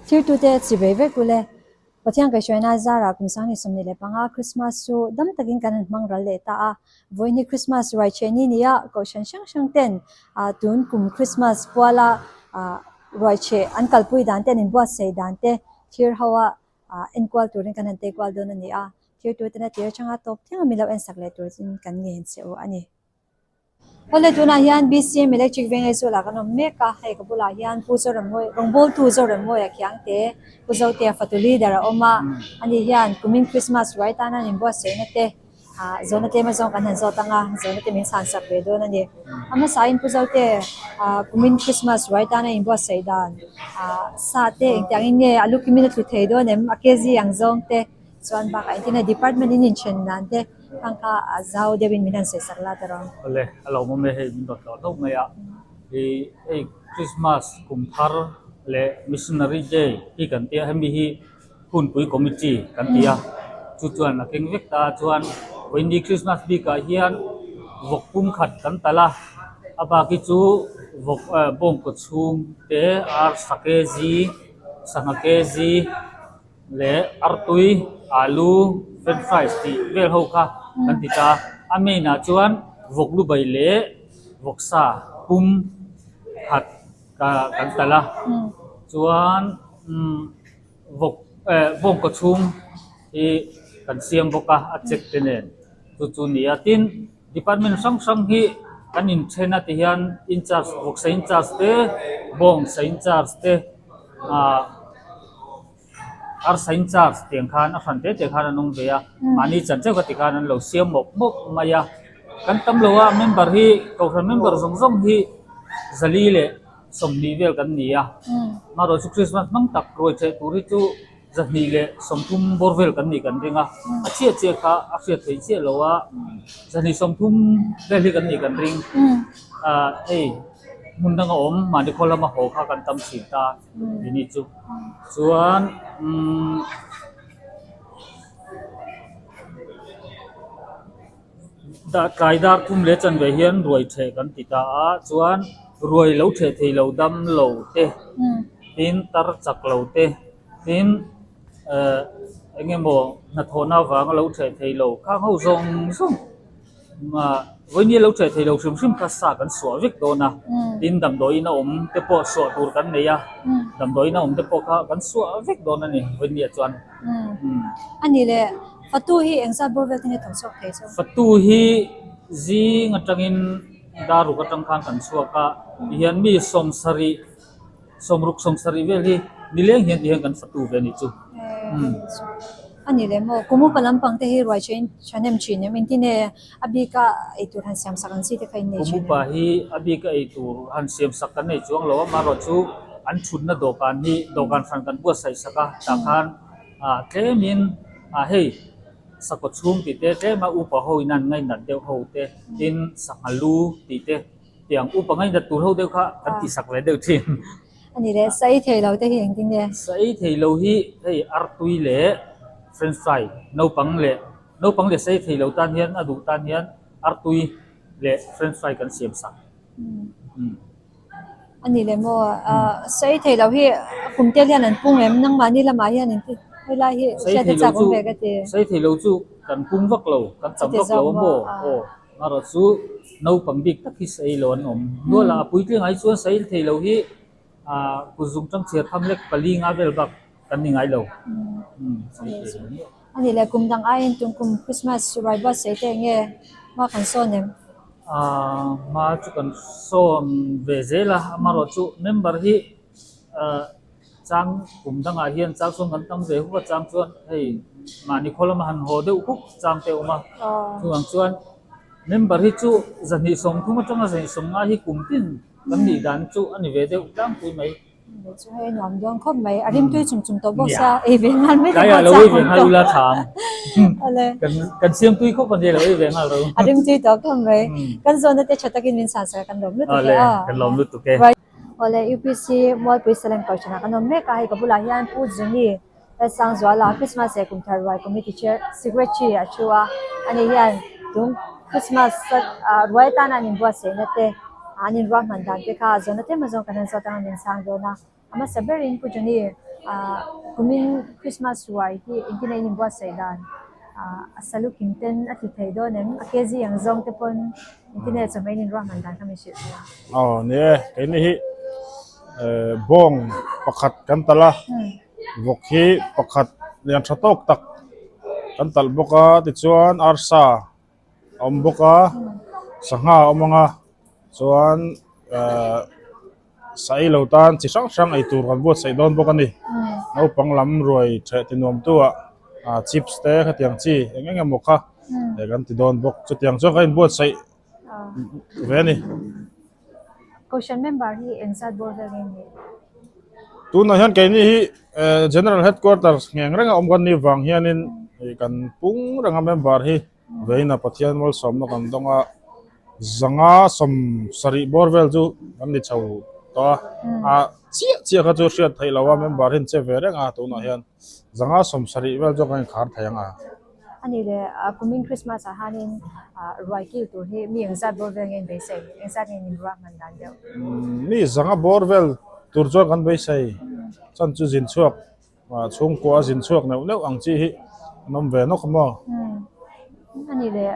Thirtute chibei vek ule. Pathian kaihhruaina zarah kum 2025 Krismas chu dam takin kan han hmang ral leh ta a. Vawiin Krismas ruai chhe ni nia kohhran hrang hrang ten tun kum Krismas puala ruai chhe an kalpui dan te an inbuatsaih dan te thir ho a enkual turin kan han tei kual dawn a ni a. Thirtute na tir atanga tawp thleng a min lo ensak leh turin kan ngen che u a ni. Awle tunah hian BCM Electric Veng Aizawl ah kan awm mek a, hei ka bulah hian Pu Zoremmawi rawngbawltu Zoremmawi a khiang te Pu Zotea fatu leader a awm a, ani hian kumin Christmas ruai tana an inbuatsaihna te ah zawhna tlem azawng kan han zawt ang a, zawhna te min chhan sak ve dawn a ni. A hmasain Pu Zote ah kumin Christmas ruai tana inbuatsaih dan ah sa te engtiangin nge a lu kimin a tlu thei dawn em a kg ang zawng te Chuan bakah engtin nge department in inthen dan te khang kha a zau deuhin min han sawi sak la tawh. Awle, a lo awm e hei min rawn tlawh hlauh mai a. I hei Christmas kum thar leh Missionary Day hi kan tia hemi hi hunpui committee kan ti a. Chu chuan a keng vek ta a chuan vawiin Christmas bikah hian vawk pum khat kan talh a, a bak hi chu vawk bawngkaw chhung te arsa kg sangha kg leh artui alu french fries tih vel ho kha kan ti ta a main ah chuan vawk lu bai leh vawksa pum khat ka kan talh a chuan umm vawk eh bawngkaw chhung hi kan siam bawk a a check te nen chu chu a ni a tin department hrang hrang hi kan inthen a ti hian incharge vawksa incharge te bawngsa incharge te ah arsa incharge tiang khan a hran te te khan an awm ve a mahni chan chauh kha ti khan an lo siam mawp mawp mai a kan tam lo a member hi kohhran member zawng zawng hi zali leh 20 vel kan ni a amaherawh chu Christmas hmang tak ruai cheh tur hi chu 230 bawr vel kan nih kan ring a a chiah chiah kha a hriat theih chiah lo a 230 vel hi kan nih kan ring ah hei hmun danga awm mahni khaw lama haw kha kan tam thin ta tih chu chuan umm tlai dar thum leh chanve hian ruai theh kan ti ta a chuan ruai lo theh thei lo dam lo te tin tar chak lo te tin eh eng emaw hnathawhna avanga lo theh thei lo khang ho zawng zawng ah vawinia lo theh thei lo hrim hrim kha sa kan suah vek dawn a tin damdawiin a awm te pawh suah tur kan nei a damdawiin a awm te pawh kha kan suah vek dawn a ni vawinia chuan. A ni le, Fatu hi engzat bawr vel te nge thawk chhuak thei chu? Fatu hi zing atangin daruk atang khan kan chhuak a, tihian mi 70, 60, 70 vel hi nileng hian tihian kan fatu ve a nih chu. A ni le maw, kum upa lampang te hi ruai thain thahnem thin em? Engtin nge a bika eitur han siam sak ang chi te kha in nei thin em? Kum upa hi a bika eitur han siam sak kan nei chuang lo a, amaherawh chu an thutna dawhkan hi dawhkan hran kan buatsaih sak a, tah khan ah tlemin ah hei sakhaw chhung tih te tlema upa ho in an ngainat deuh ho te tin sangha lu tih te tiang upa ngainat tur ho deuh kha kan tih sak ve deuh thin. A ni le, sa ei thei lo te hi engtin nge? Sa ei thei lo hi hei artui leh french fry naupang leh naupang leh sa ei thei lo tan hian a duh tan hian artui leh french fry kan siam sak. A ni le maw? Sa ei thei lo hi kum tel hian an pung em? Nangmahni lamah hian in ti helai hi hriat a chak awm ve ka ti. Sa ei thei lo chu kan pung vak lo, kan tam vak lo a maw? Aw, amaherawh chu naupang bik tak hi sa ei lo an awm. Nual ah a puitling ah hi chuan sa ei thei lo hi kut zung tang chhiar tham lek pali nga vel bak kan ni ngai lo. A ni le, kum dang aiin tum kum Christmas ruai buatsaih te enge hma kan sawn em? Hma chu kan sawn ve zel a, amaherawh chu member hi chang kum dangah hian chang chuan kan tam ve huk a, chang chuan hei mahni khaw lama han haw deuh huk chang te a awm a, chuvang chuan member hi chu 230 atanga 250 hi kum tin kan nih dan chu a ni ve deuh tlangpui mai. Chu hei nuam dawn khawp mai a rim tui chung chung tawh bawk sia ei ve nghal mai tlaiah lo ei ve nghal ula tha ang kan kan siam tui khawp ani lo ei ve nghal ro a rim tui tawh khawp mai kan zawhna te tha takin min chhan sak a kan lawm lutuk e aw kan lawm lutuk e awle UPC Mualpui Salem Kohhranah kan awm mek a hei ka bulah hian Pu Juni Lalsangzuala Christmas leh Kumthar Ruai Committee Chair Secretary a thu a, ani hian tun Christmas ruai atana an inbuatsaihna te an inruahman dan te kha zawhna tlem azawng kan han zawt anga min chhang dawn a, a hmasa berin Pu Johnny. Ah kumin Christmas ruai hi engtin a in inbuatsaih dan ah a salu kim ten a ti thei dawn em? A kg ang zawng te pawn engtin nge chawhmeh in inruahman dan kha min hrilh thei a? Aw ni e, keini hi eh bawng pakhat kan talh a, vawk hi pakhat lian tha tawk tak kan talh bawk a, tichuan arsa a awm bawk a sangha a awm ang a chuan ehh sa ei lo tan chi hrang hrang ei tur kan buatsaih dawn bawk a ni naupang lam ruai theh ti nuam tu ah ah chips te khatiang chi eng eng emaw kha eh kan ti dawn bawk chutiang chuan kan inbuatsaih ve a ni. Kohhran member hi engzat bawr vel nge ni? Tunah hian keini hi eh General Headquarters ngheng renga awm kan nih vang hianin ih kan pung renga member hi veina Pathian malsawmna kan dawng a, zanga sawm sarih bawr vel chu kan ni chho tawh a, ah chiah chiah kha chu hriat theih loh a member hi an che ve reng a tunah hian zanga sawm sarih vel chu kan inkhar thei ang a. A nih leh kumin Christmas ah hianin ruai kil tur hi mi engzat bawr vel nge in beisei? Engzat nge in ruahman dan deuh? Mi zanga bawr vel tur chuan kan beisei. Chan chu zin chhuak chhungkua a zin chhuak neuh neuh ang chi hi an awm ve nawk a maw? A nih leh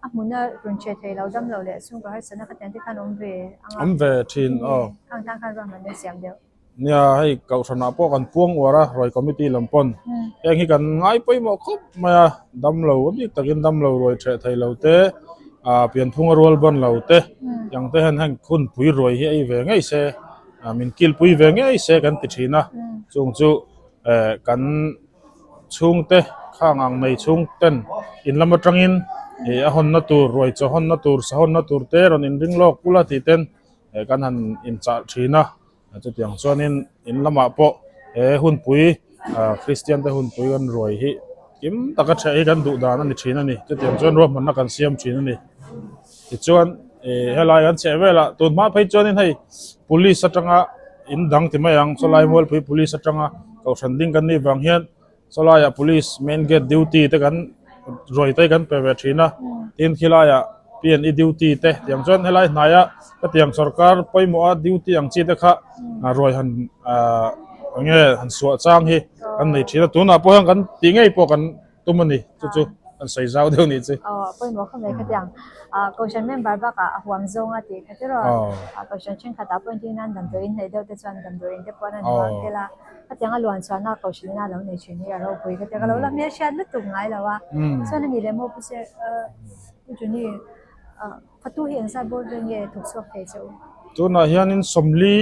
a hmuna rawn che thei lo dam lo leh chhungkua harsatna khatiang te khan awm ve ang a? Awm ve thin aw. Khang tan khan ruahman nan siam deuh. Nia, hei Kohhranah pawh kan puang uar a, ruai committee lam pawn. Heng hi kan ngai pawimawh khawp mai a, damlo a bik takin damlo ruai ṭheh thei lo te, ah pianphunga rual ban lo te, tiang te hian heng hunpui ruai hi ei ve ngei se, min kilpui ve ngei se kan ti ṭhin a, chung chu eh kan chhungte khang ang nei chhungten in lam aṭangin ih a hawnna tur ruai chaw hawnna tur sa hawnna tur te rawn inring lawk ula tih ten eh kan han inchah ṭhin a. Chutiang chuanin in lamah pawh he hunpui ah Kristian te hunpui kan ruai hi kim taka ṭheh hi kan duh dan a ni ṭhin a ni. Chutiang chuan ruahmanna kan siam ṭhin a ni. Tichuan ih helai kan chheh velah tun hma phei chuanin hei police aṭanga in dang ti mai ang sawlai mualpui police aṭanga kohhran ding kan nih vang hian Sawlaiah police main gate duty te kan ruai te kan pe ve thin a, tin khilaiah P&E duty te tiang chuan helai hnaia hetiang sorkar pawimawha duty ang chi te kha ruai han ahh eng nge han suah chang hi kan nei thin a, tunah pawh hian kan tih ngei pawh kan tum a ni chu chu kan sawi zau deuh nih chu. Aw pawimawh kha mai khatiang ah kohhran member bakah a huam zawng a tih kha tiraw ah kohhran thenkhatah pawh entir nan damdawiin hnaih deuh te chuan damdawiin te pawh an han huam tel a. Hetiang a luan chhuahna kohhran ina lo nei thin hi a ropui ka ti a, ka lo la hmelhriat lutuk ngai lo a. Chuan a ni leh maw Pu Sir, Pu Juni, fatu hi engzat bawr vel nge thawk chhuak thei che u? Tunah hianin sawmli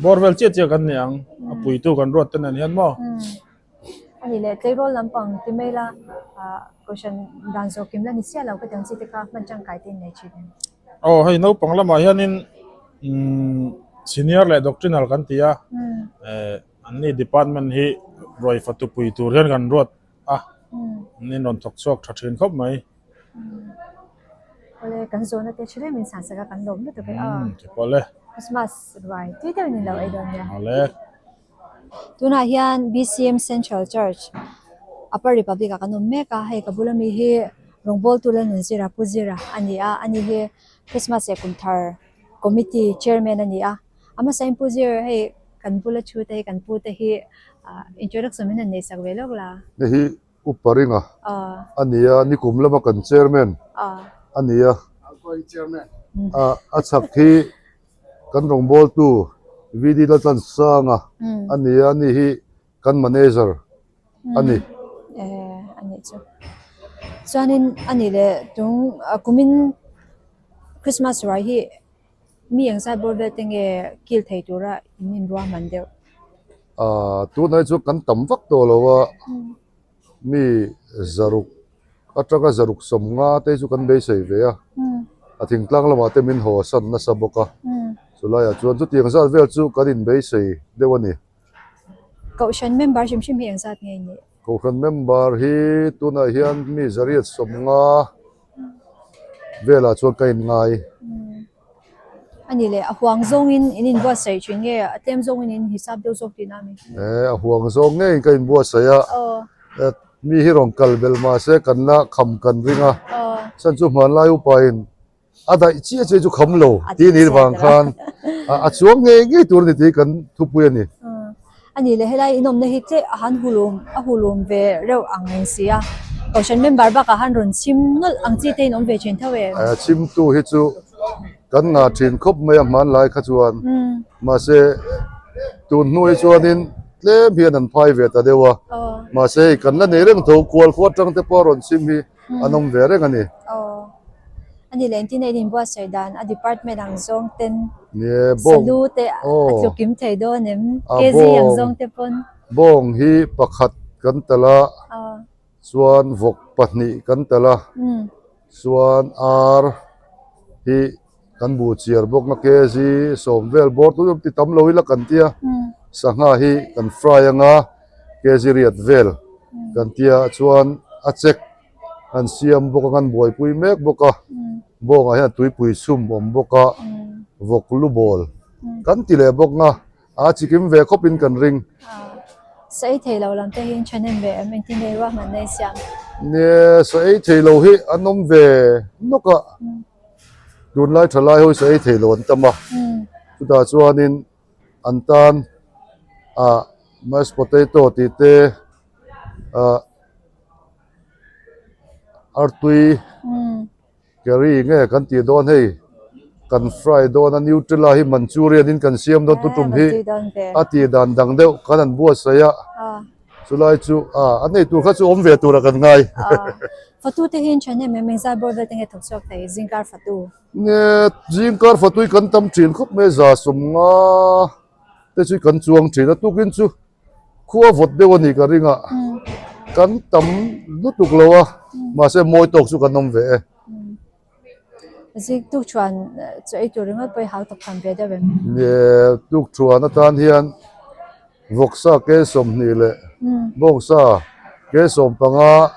bawr vel chiah chiah kan ni ang, a puitu kan ruat te nen hian maw? A ni leh tleirawl lampang ti mai la, kohhran dan zawh kim la ni chiah lo ka ti ang chi te kha hman tangkai te in nei thin em? Aw hei naupang lamah hianin umm senior leh doctrinal kan ti a eh anni department hi ruai fatu pui tur hian kan ruat a an inrawn thawk chhuak tha thin khawp mai. Awle kan zawhna te tha reng min san sak a kan lawm lutuk e aw. Umm tihpawlh e. Christmas ruai tui deuhin in lo ei dawn nia. Awle. Tunah hian BCM Central Church Upper Republic ah kan awm mek a, hei ka bula mi hi rawngbawltu Lalnunzira Pu Zira a ni a, ani hi Christmas leh Kumthar Committee Chairman a ni a, a hmasain Pu Zir hei kan bula thu te hi kan pu te hi ah introduction min han nei sak ve lawk la. Hei hi Upa Ringa a ni a, nikum lama kan Chairman a ni a, a chhak hi Kan rawngbawltu VD Laltlansanga a ni a, ani hi kan manager a ni. Eh, a nih chu. Chuanin a nih leh tung kumin Christmas ruai hi mi engzat bawr vel te nge kil thei tura in inruahman deuh? Ah, tunah hi chuan kan tam vak tawh lo a, Mi zaruk atanga zaruk sawmnga te chu kan beisei ve a, a thingtlang lamah te min haw san nasa bawk a, chulaiah chuan chutiang zat vel chu kan inbeisei deuh a ni. Kohhran member hrim hrim hi engzat nge nih? Kohhran member hi tunah hian mi zariat sawmnga velah chuan ka inngai. A ni leh, a huang zawngin in inbuatsaih thin nge a tlem zawngin in hisap deuh zawk tihna a mi? E, a huang zawng ngeiin ka inbuatsaih a. Aw. Mi hi rawn kal belh mah se kan la kham kan ring a. Aw. Chhan chu hmanlai upain a daih chiah chiah chu kham lo tih ni vang khan a chuang ngei ngei tur a ni tih kan thupui a ni. A nih leh helai inawmna hi tleh a han hulum a hulum ve reuh ang reng si a. Kohhran member bakah han rawn chim nawlh ang chi te in awm ve thin tho em? Chimtu hi chu kan ngah thin khawp mai a hmanlai kha chuan mahse tun hnu hi chuanin tlem hian an phai ve ta deuh a mahse hei kan la nei reng tho kual khua atang te pawh a rawn chim hi an awm ve reng a ni. A ni leh engtin in inbuatsaih dan a department ang zawng ten salu te a tlukim thei dawn em KZ ang zawng te pawn. Bawng hi pakhat kan telh a. Chuan vawk pahnih kan telh a, chuan ar hi kan bu chiar bawk na kg sawm vel bawr tur ti tam lo ila kan tia sangha hi kan fry anga kg riat vel kan tia chuan a chek an siam bawk a kan buaipui mek bawk a bawngah hian tuipui chhum awm bawk a vawk lu bawl kan ti leh bawk na. A chikim ve khawp in kan ring. Sa ei thei lo lam te hi in thahnem ve em? Engtin nge ruahman na i siam? Nia, sa ei thei lo hi an awm ve nawk a. Tunlai tha lai ho hi sa ei thei lo an tam a. Chutah chuanin an tan ah mashed potato tih te ah artui. Curry nge kan tih dawn hei kan fry dawn a Nutella hi Manchurian in kan siam dawn tutum hi a tih dan dang deuh kan han buatsaih a chulai chu ah a nei tur kha chu awm ve tura kan ngai. Fatu te hi in then em em engzat bawr vel te nge thawk chhuak thei zingkar fatu? Nge zingkar fatu hi kan tam thin khawp mai za sawmnga te chu kan chuang thin a tukin chu Khua vawt deuh a nih ka ring a, kan tam lutuk lo a, mahse mawi tawk chu kan awm ve e. Zik tuk thuan chaw ei tur ringawt pawh i hau tak tham ve deuh em? Nia, tuk thuan atan hian vawksa ke 20 leh bawngsa ke 15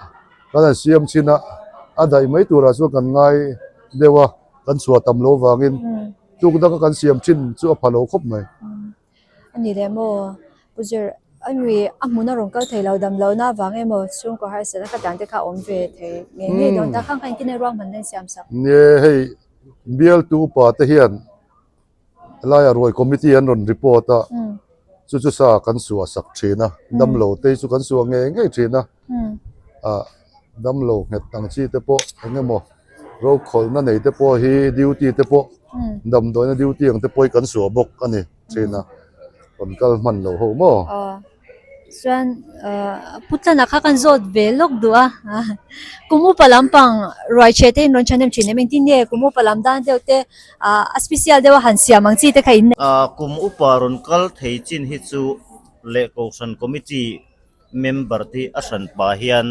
kan han siam chin a, a daih mai turah chuan kan ngai deuh a, kan chhuah tam lo vangin tuk danga kan siam thin chu a pha lo khawp mai. A ni leh maw? Pu Zir, a nui a hmun a rawn kal thei lo dam lo na vang emaw chhungkaw harsatna ka dan te kha a awm ve thei ngei ngei dawn ta khang kha engtin nge ruahmanna in siam sak? Nia hei bialtu upa te hian helaiah ruai committee an rawn report a chu chu sa kan suah sak thin a damlo te hi chu kan suah ngei ngei thin a ah damlo nghet ang chi te pawh eng emaw rokhawlhna nei te pawh hi duty te pawh damdawina duty ang te pawh hi kan suah bawk a ni thin a rawn kal hman lo ho maw. Aw chuan pu tlana kha kan zawt ve lawk duh a kum upa lampang ruai chhe te in rawn chhan em thin em engtin nge kum upa lam dan deuh te a special deuh a han siam ang chi te kha in nei. Kum upa rawn kal thei chin hi chu leh kohhran committee member te a hran pah hian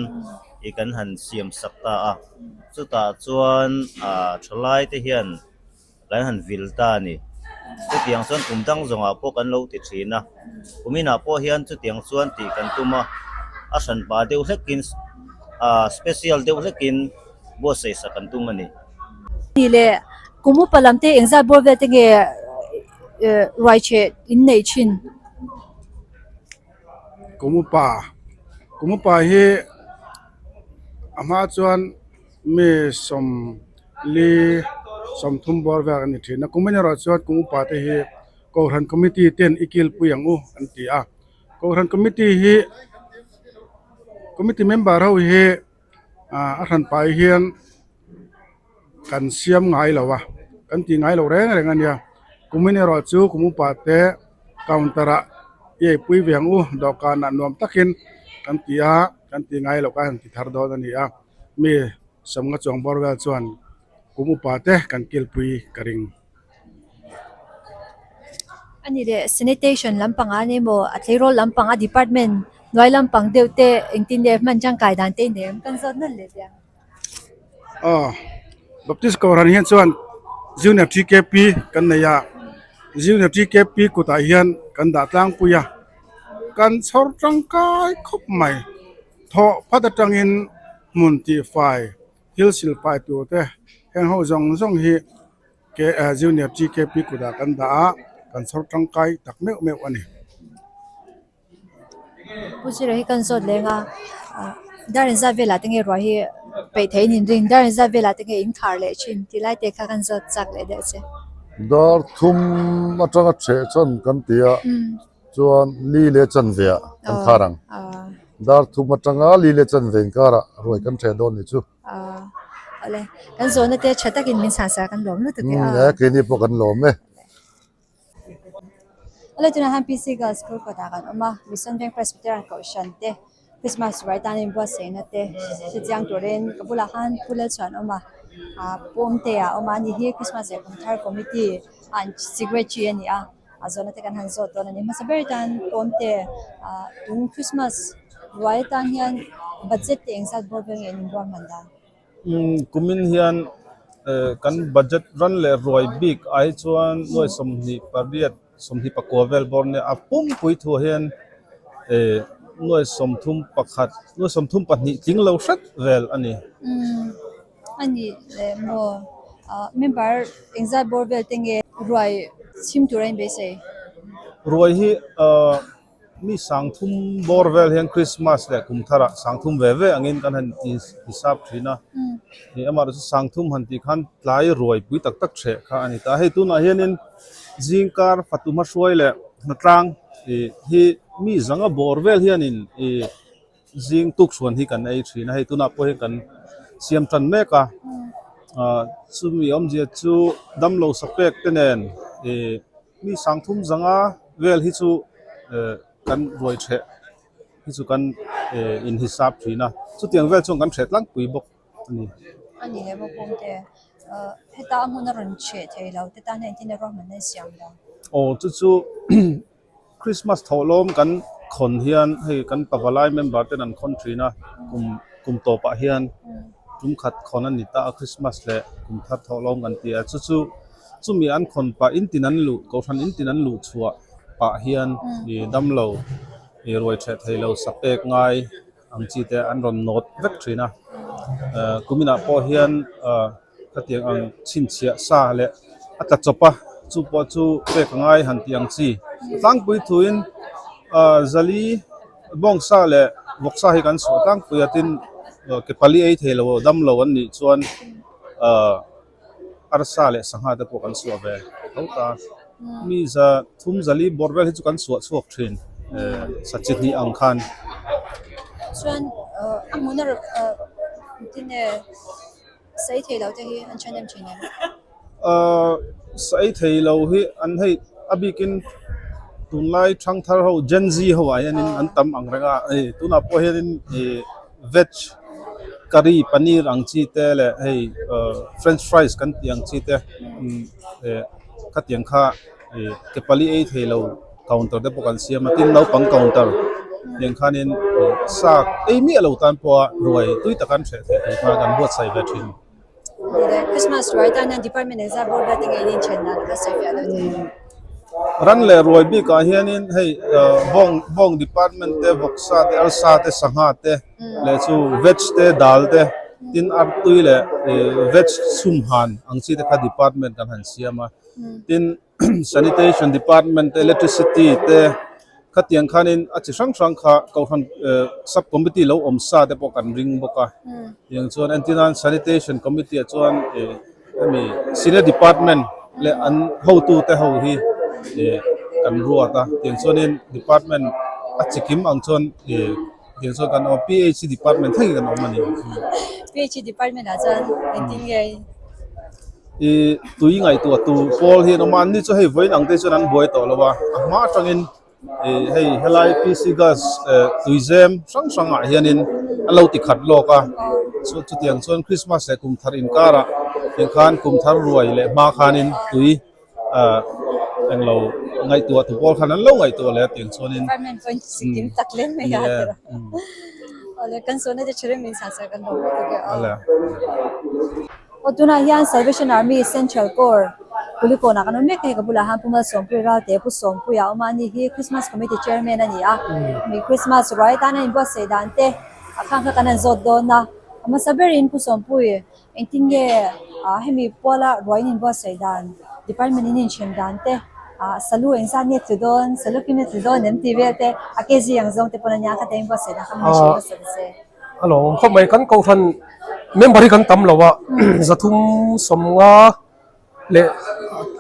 ih kan han siam sak ta a chutah chuan ah thalai te hian kan han vil ta a ni chutiang chuan kum dang zawngah pawh kan lo ti thin a kum inah pawh hian chutiang chuan tih kan tum a a hran pah deuh hlekin ah special deuh hlekin buatsaih sak kan tum a ni. Nih leh kum upa lam te engzat bawr vel te nge ruaicheh in neih thin? Kum upa kum upa hi a hma chuan mi sawmli 30 bawr vel an ni thin a kum erawh chuan kum upa te hi kohhran committee ten i kilpui ang u an ti a kohhran committee hi committee member ho hi ah a hran pai hian. Kan siam ngai lo a, kan tih ngai lo reng reng a nia. Kumin erawh chu kum upa te counter ah i eipui ve ang u, dawhkan ah nuam takin kan ti a, kan tih ngai loh kha han ti thar dawn a ni a. Mi sawmnga chuang bawr vel chuan kum upa te kan kilpui ka ring. A ni leh sanitation lampang ah emaw a tleirawl lampang a department hnuai lampang deuh te engtin nge hman tangkai dan te i nei em kan zawt nalh leh tia. Aw Baptist Kohhran hian chuan Junior TKP kan nei a Junior TKP kutah hian kan dah tlangpui a kan chhawr tangkai khawp mai thawh phat atangin hmun tihfai thil silfai tur te heng ho zawng zawng hi Junior TKP kutah kan dah a kan chhawr tangkai tak meuh meuh a ni. Pu Chira hi kan zawt leng a dar inzat velah te nge ruah hi peih thei in ring dar inzat velah te nge in khar leh thin tih lai te kha kan zawt chak leh deuh che. Dar thum atanga chheh chuan kan ti a. Chuan li leh chanve ah kan khar ang. Dar thum atanga li leh chanve inkarah ruai kan ṭheh dawn ni chu. Awle, kan zawhna te tha takin min chhansa kan lawm lutuk e a. Keini pawh kan lawm e. Awle tunah hian PC Girls School kawtah kan awm a, Mission Veng Presbyterian Kohhran te Christmas ruai tan inbuatsaihna te hrechiang turin ka bulah khan Pu Lalchhuanawma ah Pu Awmtea a awm a, ani hi Christmas leh Kum Thar Committee ah Secretary a ni a, a zawhna te kan han zawt dawn a ni. Hmasa ber tan Pu Awmte ah tun Christmas ruai atan hian budget te engzat bawr vel nge an inruahman dan? Kumin hian kan budget ran leh ruai bik ai chuan nuai 28 29 vel bawr nia a pumpui thuah hian nuai 31 nuai 32 tling lo hret vel a ni. A ni leh maw member engzat bawr vel te nge ruai chhim tur a inbeisei? Ruai hi. Mi sangthum bawr vel hian Christmas leh kum tharah sangthum ve ve angin kan han hisap thin a. Ni amaherawhchu sangthum han tih khan tlai ruai pui tak tak hreh kha a ni ta. Hei tunah hianin zingkar fatu hmahruai leh hnatlang ih hi mi zanga bawr vel hianin ih zing tukchhuan hi kan ei thin a. Hei tunah pawh hian kan siam tan mek a. Ah chumi awmzia chu damlo sapek te nen ih. Mi sangthum zanga vel hi chu eh kan ruai ṭheh hi chu kan eh inhisap ṭhin a, chutiang vel chuan kan ṭheh tlangpui bawk a ni. A ni leh bawk awm te, ah heta a hmun a rawn ṭheh thei lo te tan hian engtin nge ruahmanna i siam lo? Aw chu chu Christmas thawhlawm kan khawn hian hei kan pavalai member ten an khawn ṭhin a, kum kum tawpah hian tum khat khawn a ni ta a Christmas leh kum thar thawhlawm kan ti a, chu chu. Chumi an khawn pah in tin an luh kohhran in tin an luh chhuah pah hian ih damlo ih ruai ṭheh thei lo sa pek ngai ang chi te an rawn nawt vek ṭhin a eh kuminah pawh hian ah khatiang ang chhinchhiah sa leh a tla chawp a chu pawh chu pek a ngai han tih ang chi tlangpui thuin ah zali bawngsa leh vawksa hi kan chhuah tlangpui a tin ke pali ei thei lo damlo an nih chuan ah. Arsa leh sangha te pawh kan suah ve tho ta. Mi za thum zali bawr vel hi chu kan suah chhuak thin eh sa chi hnih ang khan. Chuan a hmun a engtin nge sawi thei lo te hi an then em thin em? Ahh sawi thei lo hi an hei a bikin tunlai thangthar ho Gen Z ho ah hianin an tam ang reng a hei tunah pawh hianin ih veg curry paneer ang chi te leh hei ahh french fries kan tih ang chi te eh khatiang kha ih ke pali ei thei lo counter te pawh kan siam a tin naupang counter tiang khanin ih sa ei miah lo tan pawha ruai tui tak an hreh theih tur kha kan buatsaih ve thin. Christmas ruai tan hian department engzat bawr vel te ngei in then dan kha sawi fiah deuh thei em? Ran leh ruai bikah hianin hei bawng bawng department te vawksa te arsa te sangha te leh chu veg te dal te tin artui leh veg chhumhan ang chi te kha department kan han siam a tin Sanitation department te electricity te khatiang khanin a chi hrang hrang kha kohhran eh sub committee lo awm sa te pawh kan ring bawk a tiang chuan entir nan sanitation committee ah chuan eh hemi senior department leh an hotu te ho hi eh kan ruat a tiang chuanin department a chi kim ang chuan eh tiang chuan kan awm a P_H_E department thlengin kan awm a ni. P_H_E department ah chuan engtin nge? Ih tui ngaihtuah tur pawl hi an awm a anni chu hei vawiin ang te chuan an buai tawh lo a a hma atangin ih hei helai P C gas eh tui zem hrang hrang ah hianin an lo ti khat lawk a chu chutiang chuan Christmas leh kum thar inkarah tiang khan kum thar ruai leh hma khanin tui ah englo ngaihtuah tu pawl khan an lo ngaihtuah leh a tiang chuanin umm Aw tunah hian Salvation Army Central Corps Kulikawnah kan awm mek a hei ka bulah hian Pu Malsawmpuii Ralte Pu Sawmpuia a awm a ani hi Christmas Committee Chairman a ni a mi Christmas ruai atana inbuatsaih dan te a khang kha kan han zawt dawn a a hmasa berin Pu Sawmpuii engtin nge ah hemi puala ruai in inbuatsaih dan department in inthen dan te ah salu engzat nge tlu dawn salu kim nge tlu dawn em tih vel te a kg ang zawng te pawn a nia kha te inbuatsaih dan kha min hrilh hmasa ta che. A lawm khawp mai kan kohhran member hi kan tam lo a 350 leh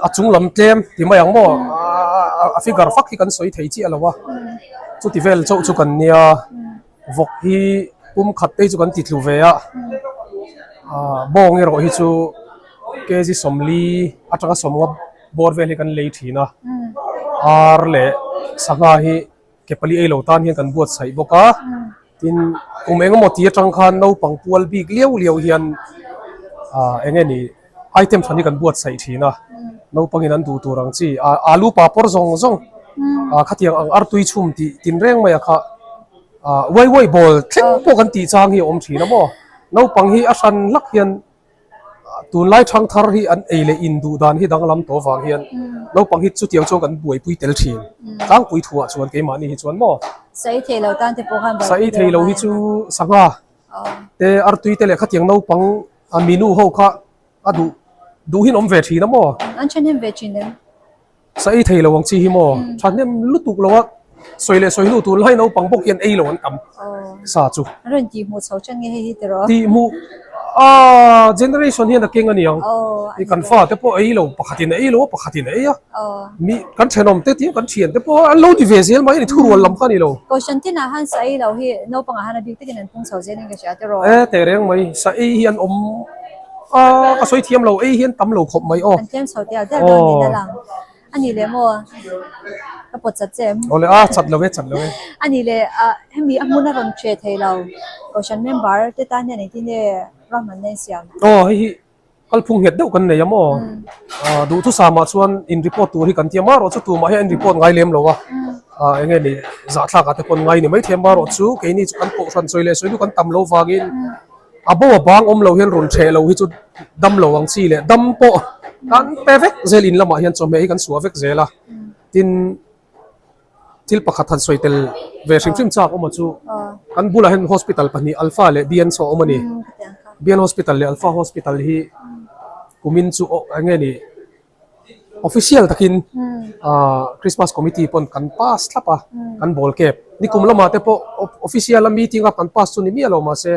a chung lam tlem ti mai ang maw. a figure fak hi kan sawi thei chiah lo a, chuti vel chauh chu kan nia, vawk hi pum khat te hi chu kan ti tlu ve a, ah bawng erawh hi chu kg 40 atanga 50 bawr vel hi kan lei thin a, ar leh sangha hi ke pali ei lo tan hian kan buatsaih bawk a. Tin, kum eng emaw ti atang khan naupang pual bik liau liau hian ah eng nge ni item hran hi kan buatsaih thin a, naupangin an duh tur ang chi ah alu papawr zawng zawng ah khatiang ang artui chhum tih tinreng mai a kha ah uai uai bawl thleng pawh kan tih chang hi a awm thin a maw, naupang hi a hran hlak hian Tunlai thangthar hi an ei leh in duh dan hi danglam tawh vang hian naupang hi chutiang chuan kan buaipui tel thin. Tlangpui thuah chuan keimahni hi chuan maw? Sa ei thei lo tan te pawh khan buaipui Sa ei thei lo hi chu sangha te artui te leh khatiang naupang a minu ho kha a duh duhin awm ve thin a maw? An thahnem ve thin em? Sa ei thei lo ang chi hi maw? Thahnem lutuk lo a, sawi leh sawi hnu tunlai naupang bawk hian ei lo an tam sa chu. An rawn tihhmuh chho ṭan nge hei hi tiraw? Tihhmuh a generation hian a keng a niang. I kan fa te pawh ei lo, pakhatin a ei lo a, pakhatin a ei a. Mi kan thenawm te tih kan thian te pawh an lo ti ve zel mai a ni, thurual lam kha a ni lo. Kohhran tinah han sa ei lo hi naupangah han a bik takin an pung chho zel in ka hria tiraw? E teh reng mai, sa ei hi an awm A ka sawi thiam lo ei hian tam lo khawp mai aw. An tlem chho tel tel dawn niin a lang. A nih leh maw? Ka pawt chat che em? Awle a chat lo e chat lo e. A nih leh ah hemi a hmun a rawn hreh thei lo Kohhran member te tan hian engtin nge ruahmanna in siam? Aw hei hi kalphung nghet deuh kan nei a maw? Ah duhthusam ah chuan in report tur hi kan tia marawh chu tumah hian in report ngai lem lo a. Ah eng nge ni zahthlak ah te pawn ngai ni maithei a marawh chu keini chu kan Kohhran sawi leh sawi chu kan tam lo vangin A bo a bang awm lo hian rawn ṭheh lo hi chu dam lo ang chi leh dam pawh kan pe vek zel in lamah hian chawhmeh hi kan suah vek zel a. Tin, thil pakhat han sawi tel ve hrim hrim chak awm a chu kan bulah hian hospital pahnih Alpha leh BN saw a awm a ni. BN hospital leh Alpha hospital hi kumin chu eng nge ni Official takin Christmas committee pawn kan pass thlap a, kan ball cap. Nikum lamah te pawh official a meeting a kan pass chu ni miah lo mahse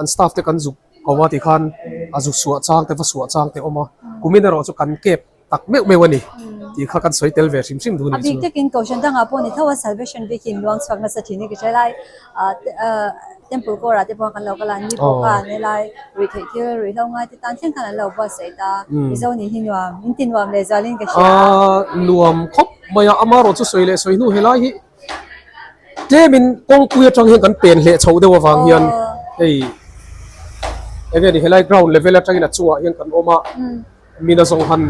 an staff te kan zuk ko a tikhan a zuk suah chang te va suah chang te awm a, kumin erawh chu kan cap tak meuh meuh a ni tih kha kan sawi tel ve hrim hrim duh a nih chu. A bik takin Kohhran dangah pawh ni tho a Salvation Week in luang chhuak nasa thin hi ka hre lai. Temple kawrah te pawh kan lo kal a, ni pawh kha an helai ruih theih thil ruih hlo ngai te tan thleng khan an lo buatsaih ta, Mizo nih hi nuam, in ti nuam leh zualin ka hria a. Nuam khawp mai a, amarawh chu sawi leh sawi hnu helai hi tlemin kawngpui atang hian kan pen hleh chhoh deuh avang hian hei enge ni helai ground level atangin a chungah hian kan awm a. Mina zawng han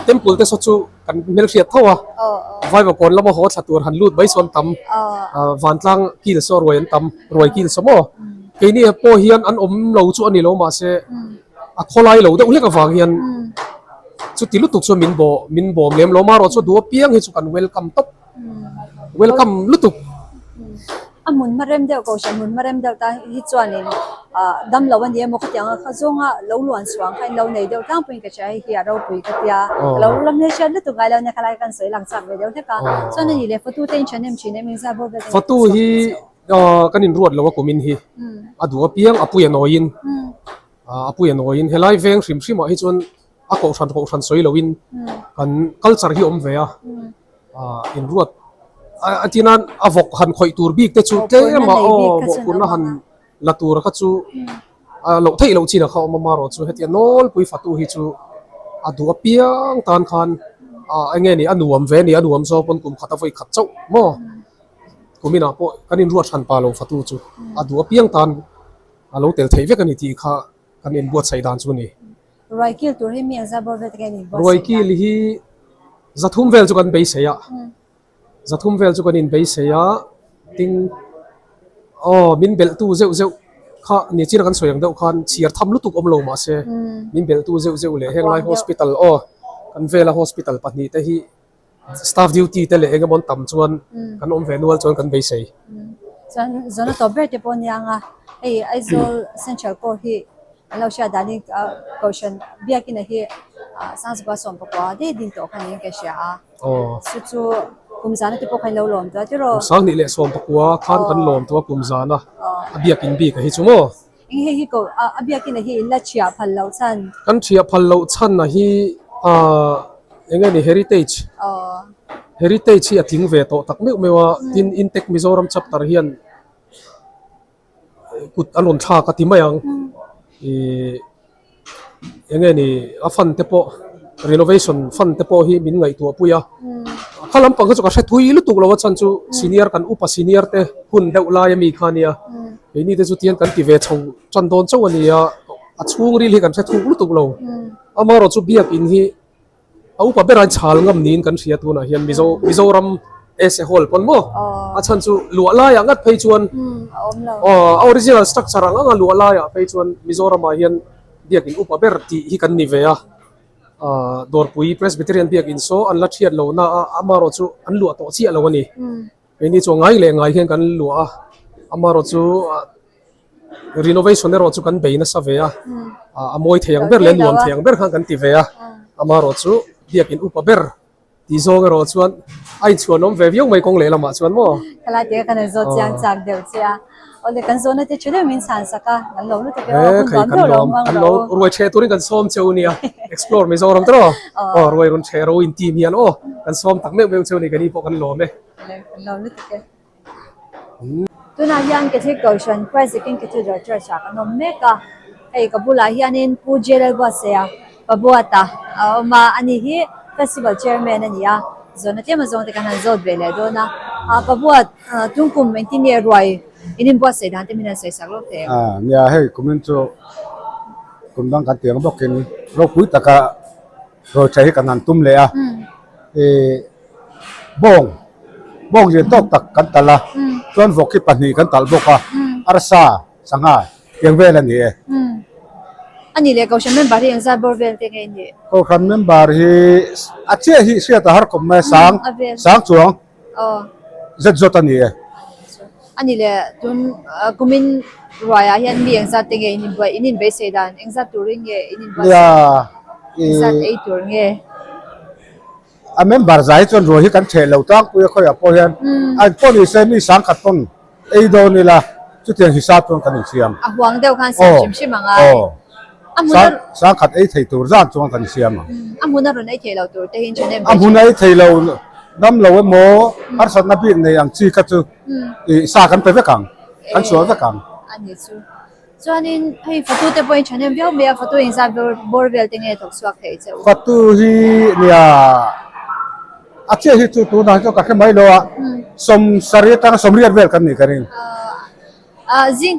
temple te saw chu kan hmelhriat tho a, Vaivakawn lama haw thla tur han lut mai sawn tam, vantlang kil saw ruai an tam, ruai kil saw maw? Keini pawh hian an awm lo chu a ni lo mahse a khawlai lo deuh hlek avang hian chuti lutuk chuan min bawh min bawm lem lo marawh chu duh apiang hi chu kan welcome tawp. Welcome lutuk. A hmun hma rem deuh kohhran hmun hma rem deuh ta hi chuanin ah dam lo a ni emaw khatiang a kha zawnga lo luan chhuang kha in lo nei deuh tlangpuiin ka hria hei hi a ropui ka tia ka lo la hmelhriat lutuk ngai lo nia khalai kan sawi lang chak ve deuh hlek a chuan a ni leh photo te in thahnem thin em engzat bawr vel te Photo hi ah kan inruat lo a kumin hi a duh apiang a pui a nawiin ah a pui a nawiin helai veng hrim hrim ah hi chuan a kohhran kohhran sawi loin kan culture hi a awm ve a. Ah inruat a ti nan a vawk han khawih tur bik te chu tlem a aw mawhphurhna han la tur kha chu a loh theih loh chin a kha awm a marawh chu hetia nawlpui fatu hi chu a duh apiang tan khan ah eng nge ni a nuam ve a ni a nuam zawk pawn kum khat a vawi khat chauh maw kuminah pawh kan inruat hran pa lo fatu chu a duh apiang tan a lo tel theih vek a ni tih kha kan inbuatsaih dan chu a ni. Ruai kil tur hi mi ang zat bawr vel te kha in inbuatsaih Ruai kil hi zathum vel chu kan beisei a, zathum vel chu kan inbeisei a, tin aw min belhtu zeuh zeuh kha ni chin a kan sawi ang deuh khan chhiar tham lutuk awm lo mahse min belhtu zeuh zeuh leh henglai hospital aw kan vela hospital pahnih te hi Staff duty te leh eng emaw an tam chuan kan awm ve nual chuan kan beisei. Chuan zawhna tawp ber te pawh a nia ang a, hei Aizawl Central Court hi an lo hriat danin Kohhran Biakina hi Sangzukua Sawmpakua daih ding tawh kha niin ka hria a, chu chu kum zana te pawh kha in lo lawm tawh a tiraw? Kum 20 leh 11 khan kan lawm tawh a kum zana a biakin bik a hi chu maw? Eng hei hi ko a biakin a hi in la thiah phal loh chhan. Kan thiah phal loh chhan a hi eng nge ni heritage. Heritage hi a tling ve tawh tak meuh meuh a, tin Intech Mizoram chapter hian kut an rawn thlak a ti mai ang. Ihh eng nge ni a fund te pawh renovation fund te pawh hi min ngaihtuah pui a, kha lampang kha chu ka hre thui lutuk lo a chhan chu senior kan upa senior te hun deuh lai ami kha ania keini te chu tian kan ti ve chho tan dawn chauh a ni a, a chhungril hi kan hre thuk lutuk lo amaherawhchu chu biakin hi. A upa ber ain chhal ngam niin kan hria tunah hian Mizo Mizoram as a whole pawn maw a chhan chu luah laiah ngat phei chuan aw a original structure ang anga luah laiah phei chuan Mizoramah hian biakin upa ber tih hi kan ni ve a ah Dawrpui Presbyterian biakin saw an la thiat lo na a amaherawh chu an luah tawh chiah lo a ni keini chu ngai leh ngai hian kan luah a amaherawh chu ah. Renovation erawh chu kan bei nasa ve a, a mawi thei ang ber leh nuam thei ang ber khan kan ti ve a, amaherawh chu biakin upa ber tih zawng erawh chuan a inchhuanawm ve viau mai kawng lehlamah chuan maw. Khalai tia kan han zawt chiang chak deuh che a, awle kan zawhna te tha deuh min chhan sak a, kan lo lutuk e aw, hun nuam deuh lo hmang rawh u. Ruai chhe turin kan sawm cheu nia, Explore Mizoram te rawh, aw ruai rawn chhe ro in team hian aw kan sawm tak meuh meuh cheu ni, keini pawh kan lawm e. Kan lawm lutuk e. Tunah hian Catholic Kohhran Christ the King Cathedral Church ah kan awm mek a, hei ka bulah hianin Pu J Lalbuatsaia Pabuata a awm a, ani hi Festival Chairman a ni a, zawhna tlem azawng te kan han zawt ve leh dawn a, ah Pabuat tung kum engtin nge ruai in inbuatsaih dan te min han sawi sak lawk thei ang. Ah nia hei kumin chu kum dang kan ti ang bawkin ropui taka ruai tha hi kan han tum leh a, ih. Bawng, bawng lian tawk tak kan talh a, chuan vawk hi pahnih kan talh bawk a, arsa, sangha tiang vel a ni e. A nih leh Kohhran member hi engzat bawr vel te nge i nih? Kohhran member hi a chiah hi hriat a har kawp mai a, sang, sang chuang zet zawt a ni e. A nih leh tun kumin ruaiah hian mi engzat te nge in inbuai, in inbeisei dan engzat turin nge in inbuatsaih? Engzat ei tur nge? A member zai chuan ruai hi kan theh lo tlangpui a khawiah pawh hian a pawh ni se mi sangkhat pawn ei dawn ila chutiang hisap chuan kan insiam. A huang deuh khan siam hrim hrim ang ai. A hmun a sangkhat ei thei tur zan chuan kan insiam ang. A hmun a rawn ei thei lo tur te hi thahnem ve. A hmun a ei thei lo dam lo emaw harsatna bik nei ang chi kha chu ih sa kan pe vek ang kan sual vek ang. A ni chu. Chuanin hei fatu te pawhin thahnem viau mai a, fatu inzat bawr vel te nge thawk chhuak thei che u? Fatu hi nia a chiah hi chu tunah hi chuan ka hre mai lo a, sawmsarih atanga sawmriat vel kan nih ka ring. Zing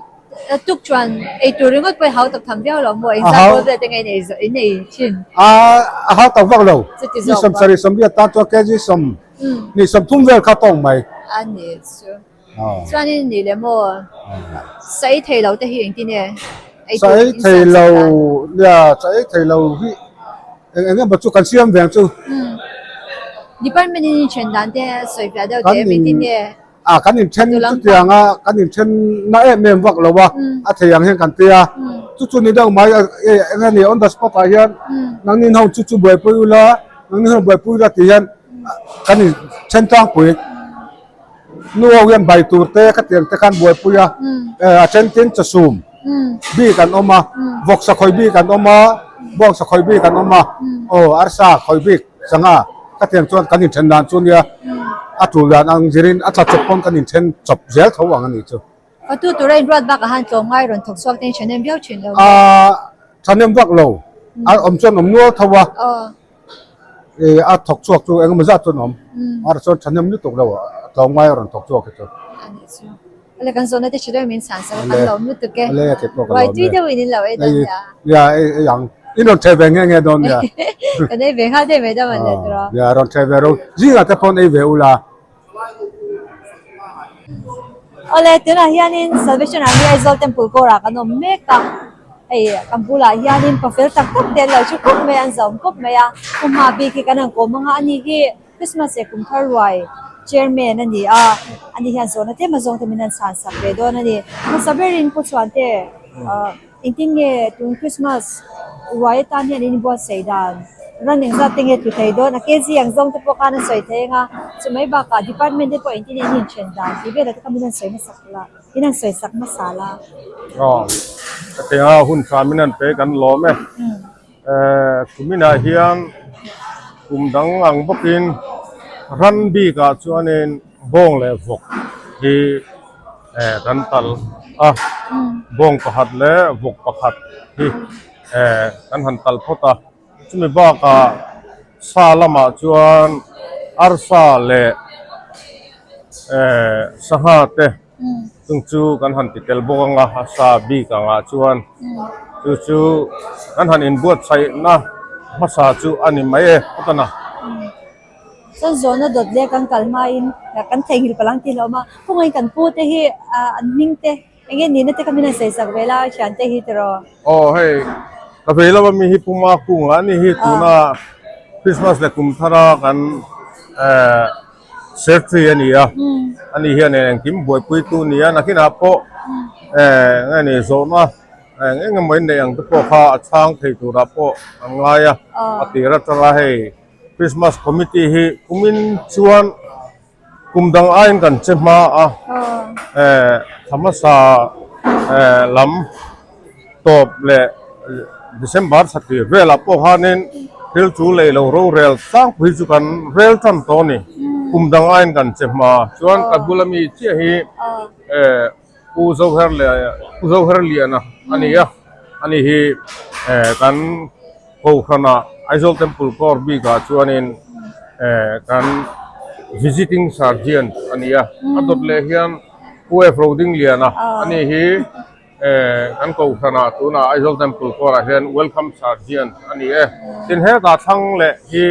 tuk chuan ei tur ringawt pawhin hau tak tham viau lo maw? Inzat bawr vel te nge in nei thin? A hau tak vak lo, mi sawmsarih sawmriat tan chuan kg sawm hnih sawmthum vel kha tawng mai. A ni chu. Chuanin ni le maw sa ei thei lo te hi engtin nge ei tur Sa ei thei lo nia sa ei thei lo hi eng eng emaw chu kan siam ve ang chu. Department in inthen dan te sawi fiah deuh teh em engtin nge? A kan inthen chutiang a kan inthen na em em vak lo a a thei ang hian kan tia chu chu ni deuh mai eng nge ni on the spot ah hian nangni ho chu chu buaipui ula nangni ho buaipui ula tih hian kan inthen tlangpui. Nu ho hian bai tur te khatiang te khan buaipui a, a then tin chawsum bik an awm a, vawksa khawi bik an awm a, bawngsa khawi bik an awm a, aw arsa khawi bik sangha khatiang chuan kan inthen dan chu nia a tul dan ang zirin a tla chawp pawn kan inthen chawp zel tho ang a nih chu. Fatu tura inruat bakah han tlawmngai rawn thawk chhuak te in thahnem viau thin lo. Aa thahnem vak lo, a awm chuan awm nual tho a. Ih a thawk chhuak chu engemaw zat chuan a awm a chuan thahnem lutuk lo a tlawm ngai a rawn thawk chhuak hi chu. A nih chu. Ale kan zawhna te tha deuh min chhan sak a kan lawm lutuk e. Ale ke pawh ka lawm e. Ruai tui deuh in in lo ei dawn nia. Nia ei ei ang. In rawn theh ve nge nge dawn nia. Kan ei ve nghal daih mai dawn le tiraw. Nia rawn theh ve ro. Zingah te pawh ei ve ula. Awle tunah hianin Salvation Army Aizawl Temple kawrah kan awm mek a, hei kan bulah hianin pa fel tak tak te an lo thu khawp mai a, an zauhawm khawp mai a, pu hma bik hi kan han kawm ang a, ani hi Christmas leh kum thar ruai chairman a ni a, ani hian zawhna tlem azawng te min han chhan sak ve dawn a ni. Hmasa berin Pu Chhuante ah. Engtin nge tun Christmas ruai atan hian in inbuatsaih dan? Ran engzat te nge tlu thei dawn? A kg ang zawng te pawh khan a sawi thei anga, chu mai bakah department te pawh engtin nge in inthen dan tih velah te kha min han sawi hmasak la, in han sawi sak hmasa la. Aw, ka ti a, hun tha min han pe kan lawm e. Kuminah hian kum dang ang bawkin. Ran bikah chuanin bawng leh vawk hi eh kan tal a, bawng pakhat leh vawk pakhat hi eh kan han tal phawt a. Chumi bakah sa lamah chuan arsa leh eh sangha te chung chu kan han ti tel bawk ang a, a sa bik angah chuan chu chu kan han inbuatsaihna hmasa chu a ni mai e phawt a. Chuan zawhna dawt leh kan kal hmain kan theihnghilh palh ang tih hlauh awm a, khawngaih kan pu te hi an hming te Enge nihna te kha min han sawi sak ve la thian te hi tiraw? Aw hei ka vei lama mi hi Puma kung a ni hi tuna Christmas leh kum thara kan eh secretary a ni a, ani hian engkim buaipui tu a ni a, nakinah pawh eh nge ni zawhna eng eng emaw inneih ang te pawh kha a chhang thei turah pawh an ngai a, a tir atanga hei Christmas committee hi kumin chuan Kum dang aiin kan che hma a, eh thla hmasa eh lam tawp leh December thla tir velah pawh khanin thil chu lei lo rorel tlangpui chu kan rel tan tawh a ni. Kum dang aiin kan che hma chuan ka bula mi chiah hi eh Pu Zoher leh Pu Zoher Liana a ni a, ani hi eh kan Kohhranah Aizawl Temple Corps bikah chuanin eh kan Visiting Sergeant a ni a, a dawt leh hian Pu F Rodingliana a ni hi eh kan Kohhranah tunah Aizawl Temple Corps ah hian Welcome Sergeant a ni e. Tin hetah thlang leh hi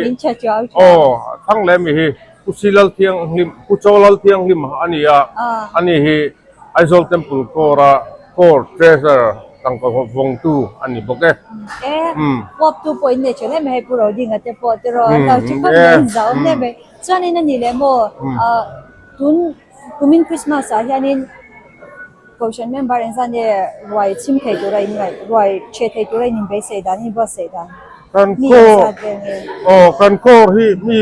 aw thlang leh mi hi Pu Silalthianghlim Pu Chawlalthianghlim a ni a, a ni hi Aizawl Temple Corps a Corps Treasurer tangka vawngtu a ni bawk e. E, uap tu pawh in nei tha hle mai hei Pu Rodinga te pawh tiraw an lo thi khawp mai in zau hle mai. Chuanin a ni leh maw tun kumin Christmas ah hianin Kohhran member engzah nge ruai chhim thei tura in ngaih ruai chhe thei tura in inbeisei dan in buatsaih dan Kan mi corps engzat vel nge? aw kan corps hi mi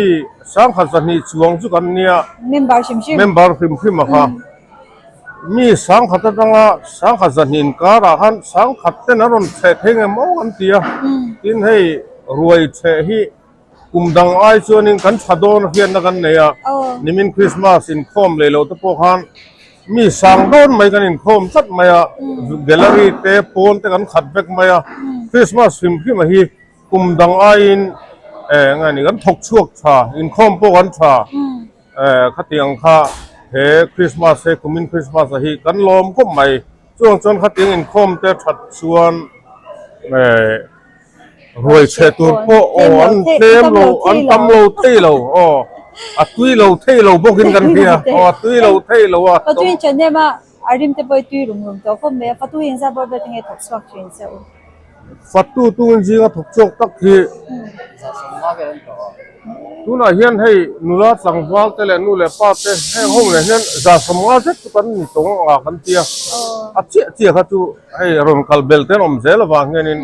sangkhat zahnih chuang chu kan nia. Member hrim hrim. Member hrim hrim a kha. Mi sangkhat atanga sangkhat zahnih inkarah khan sangkhat ten an rawn chheh thei nge maw an ti a, tin hei ruai chheh hi kum dang ai chuanin kan tha dawn hriatna kan nei a, nimin Christmas inkhawm leh loh te pawh khan mi sang dawn mai kan inkhawm tlat mai a, gallery te pawn te kan khat vek mai a, Christmas hrim hrim a hi kum dang aiin eh nge ni kan thawk chhuak tha, inkhawm pawh kan tha. Eh khatiang kha he Christmas he kumin Christmas a hi kan lawm khawp mai chuang chuan khatiang inkhawm te that chuan eh ruai chhe tur pawh aw an tlem lo an tam lo thei lo aw a tui lo thei lo bawkin kan hria aw a tui lo thei lo a. Fatu in ṭhahnem a, a rim te pawh i tui rum rum tawh khawp mai a, fatu hi engzat bawr vel te nge thawk chhuak ṭhin che u? Fatu tungin zinga thawk chhuak tak hi tunah hian hei nula tlangval te leh nu leh pa te heng ho leh hian 150 zet chu kan ni tawng ang a kan tia a chiah chiah kha chu hei rawn kal bel te an awm zel avang hianin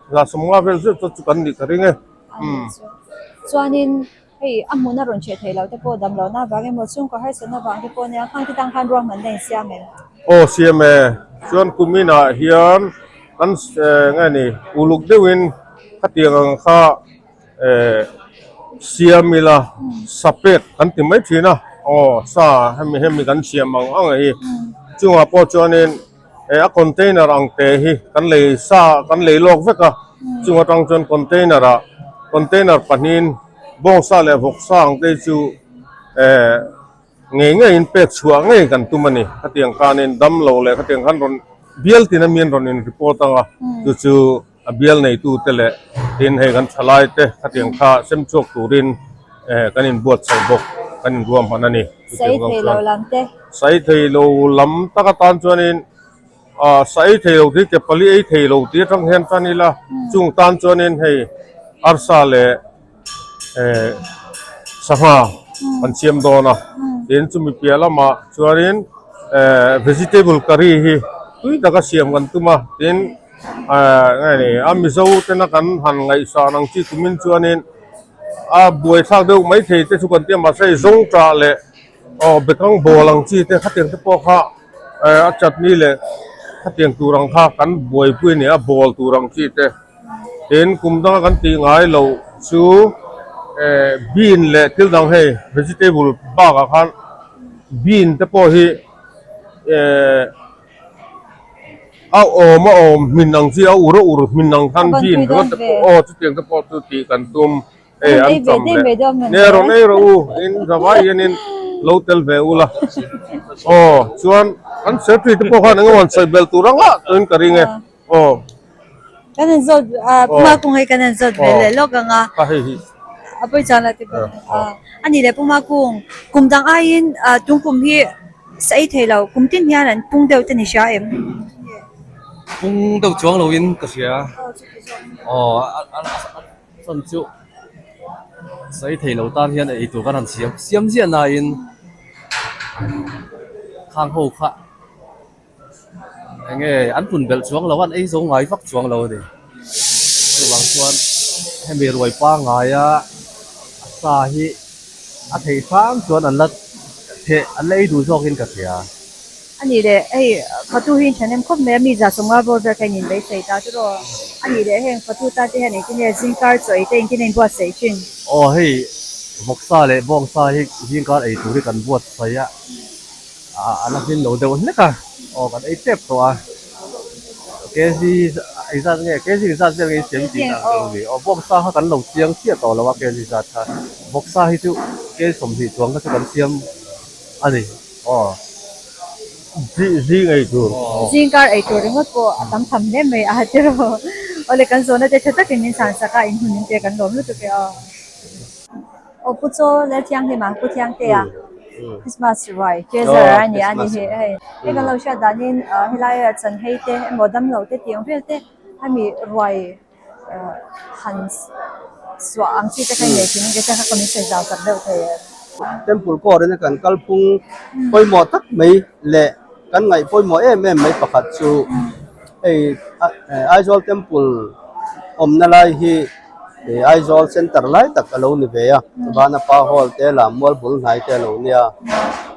150 vel zet chu kan nih ka ring e. Chuanin Hei a hmun a rawn chhe thei lo te pawh dam lohna avang emaw chhungkaw harsatna avang te pawh nia khang te tang khan ruahmanna in siam em? Aw siam e, chuan kum inah hian kan nge ni uluk deuhin khatiang ang kha eh siam ila sa pek kan ti mai thin a, aw sa hemi hemi kan siam ang ang hi chungah pawh chuanin eh a container ang te hi kan lei sa kan lei lawk vek a chung atang chuan container ah container pahnihin bawngsa leh vawksa ang te chu eh ngei ngeiin pek chhuah ngei kan tum a ni khatiang khanin damlo leh khatiang khan rawn bial tin a miin rawn in report ang a chu chu a bial neitu te leh tin hei kan thalai te khatiang kha sem chhuak turin eh kan inbuatsaih bawk kan inruahman a ni Sai thei lo lam te. Sai thei lo lam tak atan chuanin ah sai thei lo tih ke pali ei thei lo tih atang hian tan ila chung tan chuanin hei arsa leh eh sangha kan siam dawn a tin chumi piah lamah chuanin eh vegetable curry hi tui taka siam kan tum a tin eh nge ni a mizo tena kan han ngaihsan ang chi tumin chuanin a buaithlak deuh maithei te chu kan tia mahse hei zawngṭah leh aw bekang bawl ang chi te khatiang te pawh kha eh a chutney leh khatiang tur ang kha kan buaipui a ni a bawl tur ang chi te. Tin kum danga kan tih ngai loh chu Bean leh thil dang hei vegetable bakah khan bean te pawh hi a awm a awm hmin ang chi a ur a ur hmin ang khan bean ringawt te pawh aw chutiang te pawh chu tih kan tum hei an cham leh nia rawn ei rawh u in zavai hianin lo tel ve ula aw chuan an secretary te pawh khan engemaw an sawi belh tur anga chuan ka ring e. Aw. Kan han zawt a Puma kung hei kan han zawt ve leh lawk ang a. Ka hei hi. A pawi chuan la ti bawk. A nih leh Puma kung kum dang aiin tung kum hi sa ei thei lo kum tin hian an pung deuh te ni hria em? Pung deuh chuang lo in ka hria. Aw a chan chu sa ei thei lo tan hian ei tur kan han siam siam ziah nain khang ho kha. Enge an pun belh chuang lo a, an ei zo ngai vak chuang lo a ni. Chuvang chuan hemi ruai pangaia a sa hi a theih hram chuan an la theh an la ei duh zawkin ka hria. A nih leh hei fatu hi thahnem khawp mai a, mi za sawmnga bawr vel kha in inbeisei ta chu rawh. A nih leh heng fatu tan te hian engtin nge zingkar chaw ei te engtin a inbuatsaih thin? Aw hei vawksa leh bawngsa hi zingkar ei tur hi kan buatsaih a. A la hlim lo deuh hlek a, aw kan ei tep tawh a, kg engzat nge kg engzat vel nge i siam tih ang deuh ni, aw bawksa kha kan lo chiang chiah tawh lo a kg zat kha, bawksa hi chu kg 20 chuang kha chu kan siam a ni aw. Zing ei tur. Zing kar ei tur ringawt pawh a tam tham hle mai a tiraw, awle kan zawhna te tha takin min chhan sak a, in hun in te kan lawm lutuk e aw. Aw pu chaw lel thianghlim ang pu thiangte a Christmas ruai treasure a ni a ni hi hei hei kan lo hriat danin helai a chan hei te emaw damlo te tih ang vel te hemi ruai han suah ang chi te kha nei thin ka kha min sawi zau tak deuh thei em. Temple court in a kan kalphung pawimawh tak mai leh kan ngaih pawimawh em em mai pakhat chu hei Aizawl Temple awmna lai hi Ih Aizawl center lai tak a lo ni ve a, Vanapa hall te lah mual bul hnai te a lo nia.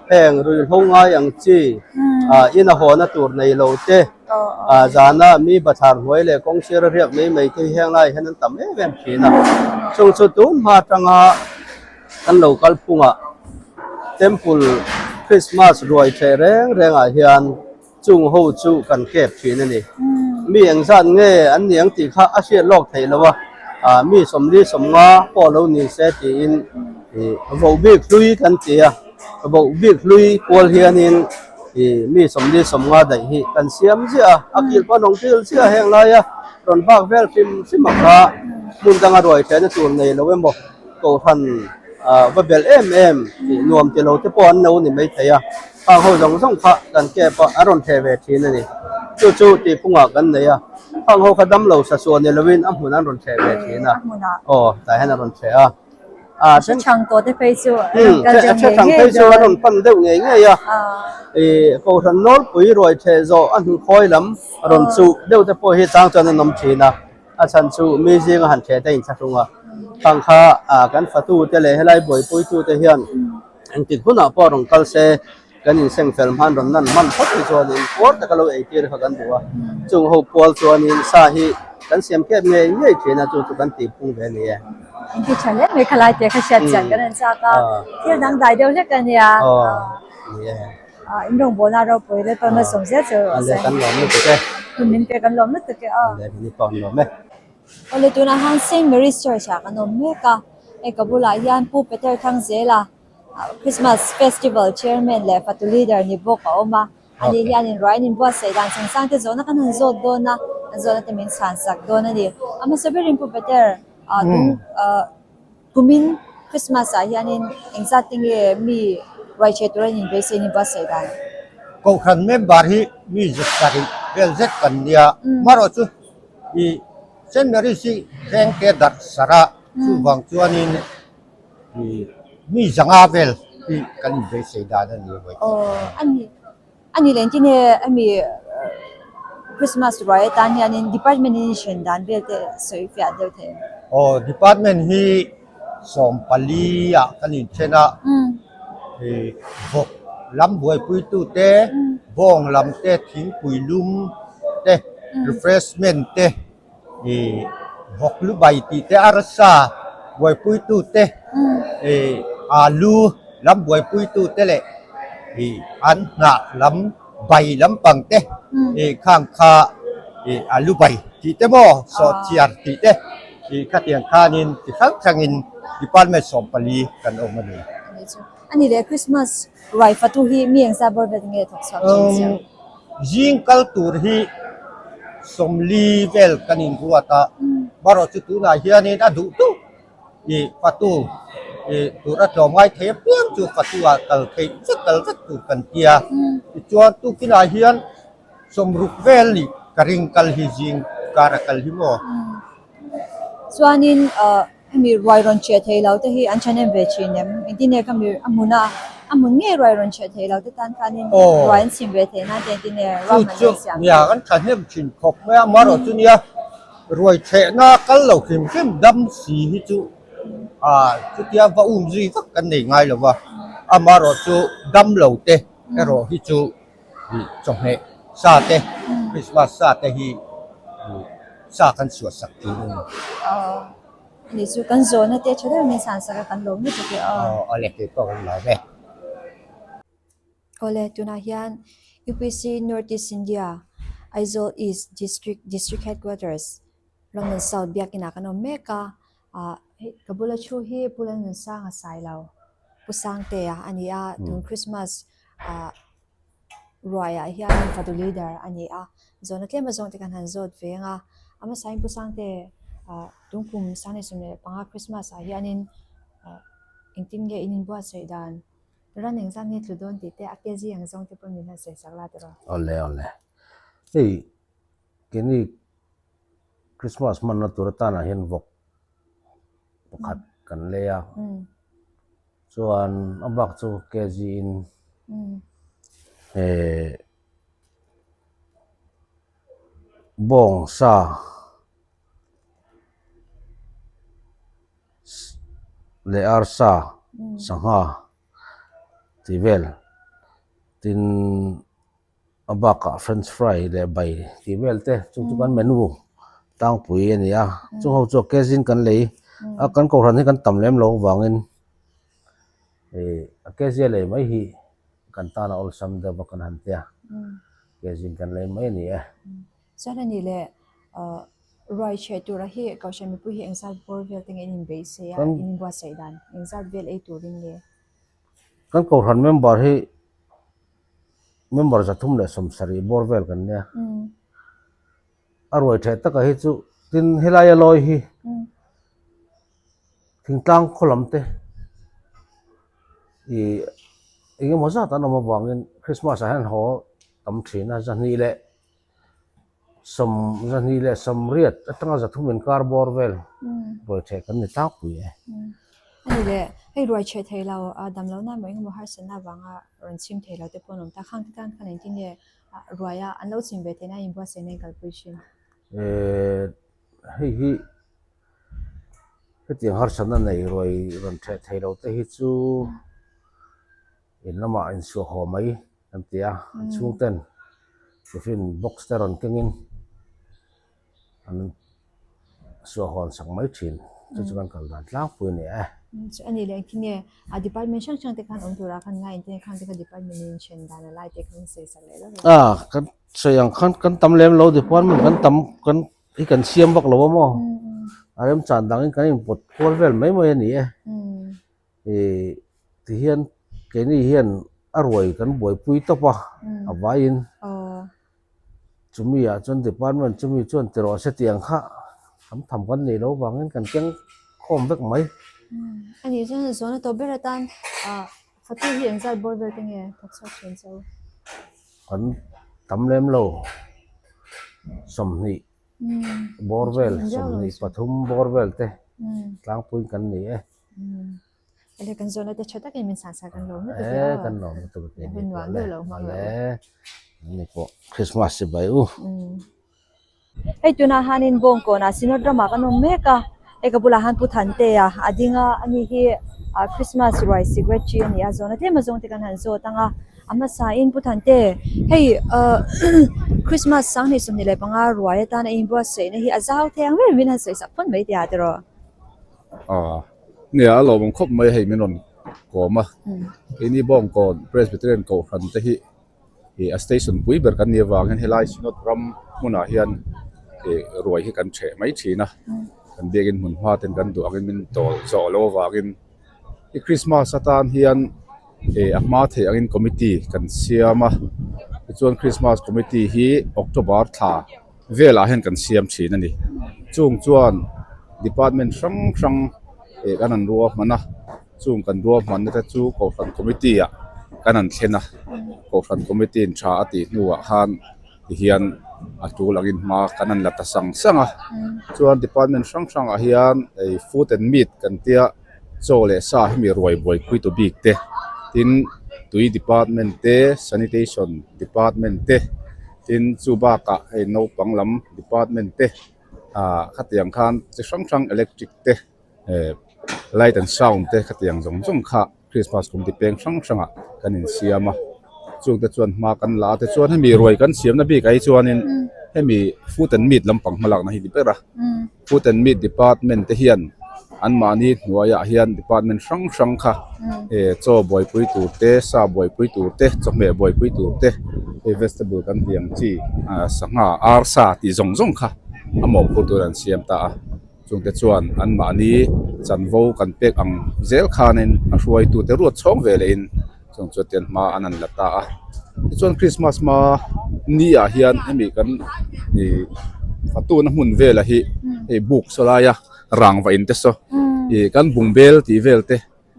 Heng ruihhlo ngai ang chi ah in a hawna tur nei lo te ah zana mi bathlar hnuai leh kawng sir a riak mai mai te hi heng laiah hian an tam em em thin a. Chung chu tun hma atanga kan lo kal phungah Temple Christmas ruai theh reng rengah hian Chung ho chu kan kep thin a ni. Mi engzat nge an ni ang tih kha a hriat lawk theih lo a, ah mi 40 50 pawh lo ni se tiin ih voh bik hlui kan ti a, voh bik hlui kual hianin ih mi 40 50 daih hi kan siam ziah a, a kil pawh an awm kil chiah a heng laia rawn vak vel hrim hrim ang kha hmun danga ruai thehna tur nei lo emaw kohhran ah va belh em em tih nuam ti lo te pawh an lo ni maithei a. Khang ho zawng zawng kha kan kep a, an rawn theh ve thin a ni. Chu chu tihphungah kan nei a, khang ho kha damlo sa suah ni lovin a hmun an rawn theh ve thin a. Aw, tah hian a rawn theh a. A hre chang tawh te phei chu an rawn kal deuh ngei ngei phei chu an rawn pan deuh ngei ngei a. Ih, Kohhran Nawlpui ruai theh zawh a hnukhawii lam rawn chuh deuh te pawh hi chang chuan an awm thin a. A chhan chu mi zinga han theh te inthlahrung a. Khang kha kan fatute leh helai buaipuitute hian Engtik hunah pawh rawn kal se, kan inseng fel hman rawn nan hman phawt hi chuanin puar taka lo eitir kha kan duh a. Chung ho pual chuanin sa hi kan siam kep ngei ngei thin a, chu chu kan tihphung ve a ni e. Engti tha hle mai khalai te kha hriat chian kan rawn chak a, thil dang dai deuh hlek a nia. Ni e. In rawngbawlna ropui leh tawn hmasawm zel chu a sawi. Kan lawm lutuk e. Hun min pe kan lawm lutuk e aw. Leh min pawh an lawm e. Awle tunah hian Saint Mary's Church ah kan awm mek a, hei ka bulah hian Pu Peter Thangzela Christmas Festival Chairman leh fatu leader ni bawk a awm a, ani hianin ruai an inbuatsaih dan chungchang te zawhna kan han zawt dawn a, an zawhna te min chhan sak dawn a ni. A hmasa berin Pu Peter ah tung ah kumin Christmas ah hianin engzat te nge mi ruai chhe tura in inbeisei in inbuatsaih dan? Kohhran member hi mi 700 vel zet kan nia, marawh chu I Saint Mary's hi vengte darh sarh a, chuvang chuanin i mi zanga vel hi kan inbeisei dan a ni a vawi. Aw a ni, a ni leh engtin nge hemi Christmas ruai atan hianin department in hren dan vel te sawi fiah deuh thei em? Aw department hi 14 ah kan inthen a, i vawk lam buaipuitu te, bawng lam te, thingpui lum te, refreshment te, i vawk lu bai tih te, arsa buaipuitute, ih alu lam buaipuitute leh ih an hnah lam bai lampang te ih khang kha ih alu bai tih te maw sawhchiar tih te ih khatiang khanin chi hrang hrangin department 14 kan awm a ni. A ni leh Christmas ruai fatu hi mi engzat bawr vel nge thawk chhuak thin chiang? Zing kal tur hi 40 vel kan inruat a, marawh chu tunah hianin a duh duh ih fatu ih tur a tlawm ngai thei apiang chu fatu ah kal theih vek kal vek tur kan tia. Tichuan tukinah hian 60 vel nih ka ring kal hi zing kar a kal hi maw? Chuanin ah Hemi ruai rawn chhiah thei lo te hi an thahnem ve thin em? Engtin nge khami a hmun a, a hmun ngei ruai rawn chhiah thei lo te tan khanin ruai an chim ve theih nan te engtin nge Chu ruahman chu an siam nia theih? kan thahnem thin khawp mai a, amaherawh chu nia ruai chhehna kal lo hrim hrim dam si hi chu ah chutia va um zui vak kan nei ngai lo va, amaherawh chu dam lo te erawh hi chu ih chawhmeh sa te Christmas sa te hi ih sa kan suah sak thin a ni. Ni chu kan zawhna te tha deuh min san sak a kan lawm lutuk e aw. Aw awle kei pawh kan lawm e. Awle tunah hian UPC North East India Aizawl East District District Headquarters London South biakinah kan awm mek a ah hei ka bula thu hi Pu Lalnunsanga Sailo Pu Sangtea a ni a tun Christmas ah Ruaiah hianin fatu leader a ni a, zawhna tlem azawng te kan han zawt ve ang a, a hmasain Pu Sangte ah tungkum 2025 Christmas ah hianin ah engtin nge in inbuatsaih dan ran engzat nge tlu dawn tih te a kg ang zawng te pawh min han sawi sak la tiraw? Awle awle. Hei keini Christmas hmanna tur atanah hian vawk pakhat kan lei a. Chuan a bak chu kg in eh bawng sa leh arsa sangha tih vel tin. A bakah french fry leh bai tih vel te chu chu kan menu tlangpui a ni a chung ho chu a kg in kan lei a kan kohhran hi kan tam lem loh avangin ih a kg a lei mai hi kan tan a awlsam deuh a kan han tia kg in kan lei mai a ni e. Chuan a ni leh ah ruai chheh tura hi kohhran mipui hi engzat bawr vel te nge in inbeihsei a in inbuatsaih dan engzat vel ei turin nge? Kan kohhran member hi. Member 370 bawr vel kan nia. A ruai theh taka hi chu tin helai a lawi hi thingtlang khaw lam te ih eng emaw zat an awm avangin Christmas ah hian haw tam thin a 2 leh sawm 280 atanga 300 inkar bawr vel ruai theh kan ni tlangpui e. A ni leh, hei ruai chheh thei lo a dam lohna emaw engemaw harsatna avanga rawn chim thei lo te pawh an awm ta. Khang te tan khan engtin nge ruaia an lo chim ve theihna inbuatsaihna in kalpui thin? Ehh hei hi hetiang harsatna nei ruai rawn theh thei lo te hi chu in lamah insuah haw mai kan ti a, an chhungten tiffin box te rawn kengin an suah hawn sak mai thin chu chu kan kal dan tlangpui a ni e. Chu a ni leh engtin nge a department hrang hrang te khan awm tura khan ngai engtin nge khang te kha department in then dan a lai te khan sawi sak leh lawk a. Kan sawi ang khan kan tam lem lo department kan tam kan hi kan siam vak lo a maw a remchan dangin kan inpawt kual vel mai mai a ni e. Ih tihian keini hian a ruai kan buaipui tawp a a vaiin chumi ah chuan department chumi chuan ti rawh se tih ang kha tam tham kan nih loh vangin kan keng khawm vek mai. A nih chuan zawhna tawp ber atan ah fatu hi engzat bawr vel te nge thawk chhuak thin che u? Kan tam lem lo 20 bawr vel 23 bawr vel te tlangpuiin kan ni e. Ele kan zawhna te tha takin min san sak kan lawm lutuk e aw. Kan lawm lutuk e hun nuam deuh lo hmang lo. Ni pawh Christmas chi bai u. Hei tunah hanin Bawngkawnah Synod ramah kan awm mek a, hei ka bulah han Pu Thantea a ding a, ani hi Christmas ruai secretary a ni a, zawhna tlem azawng te kan han zawt ang a, a hmasain Pu Thante hei Christmas 2025 ruai atana inbuatsaihna hi a zau thei ang ber min han sawi sak phawt mai tih ah tiraw. Aw nia a lawmawm khawp mai hei min rawn kawm a keini Bawngkawn Presbyterian Kohhran te hi ih a station pui ber kan nih avangin helai Synod ram hmunah hian ih ruai hi kan ṭheh mai ṭhin a kan biakin hmun hma ten kan duh angin min dawl zawh loh avangin i Christmas atan hian ih a hma theih angin committee kan siam a tichuan Christmas committee hi October thla. velah hian kan siam thin a ni chung chuan department hrang hrang eh kan han ruahman a chung kan ruahman na te chu kohhran committee ah kan han thlen a kohhran committee in tha a tih hnuah khan tihian a tul angin hma kan han la ta sang sang a chuan department hrang hrang ah hian ei food and meat kan tia chaw leh sa hemi ruai buaipui tu bik te tin tui department te sanitation department te. Tin, chu bakah hei naupang lam department te ah khatiang khan chi hrang hrang electric te eh light and sound te khatiang zawng zawng kha Christmas kum ti peng hrang hrangah kan insiam a chungte chuan hma kan la a tichuan hemi ruai kan siamna bikah hi chuanin hemi food and meat lampang hmalakna hi ni ber a. Food and Meat Department te hian anmahni hnuaiah hian department hrang hrang kha eh chaw buaipui tur te sa buaipui tur te chawhmeh buaipui tur te hei vegetable kan tih ang chi ah sangha arsa tih zawng zawng kha a mawhphur tur an siam ta a chungte chuan anmahni chanvo kan pek ang zel khanin a hruaitute ruat chhawng ve lehin Chung chu tian hma an han la ta a tichuan Christmas hma ni ah hian hemi kan ih fatuna hmun velah hi hei buk saw laia rangva in te saw ih kan bungbel tih vel te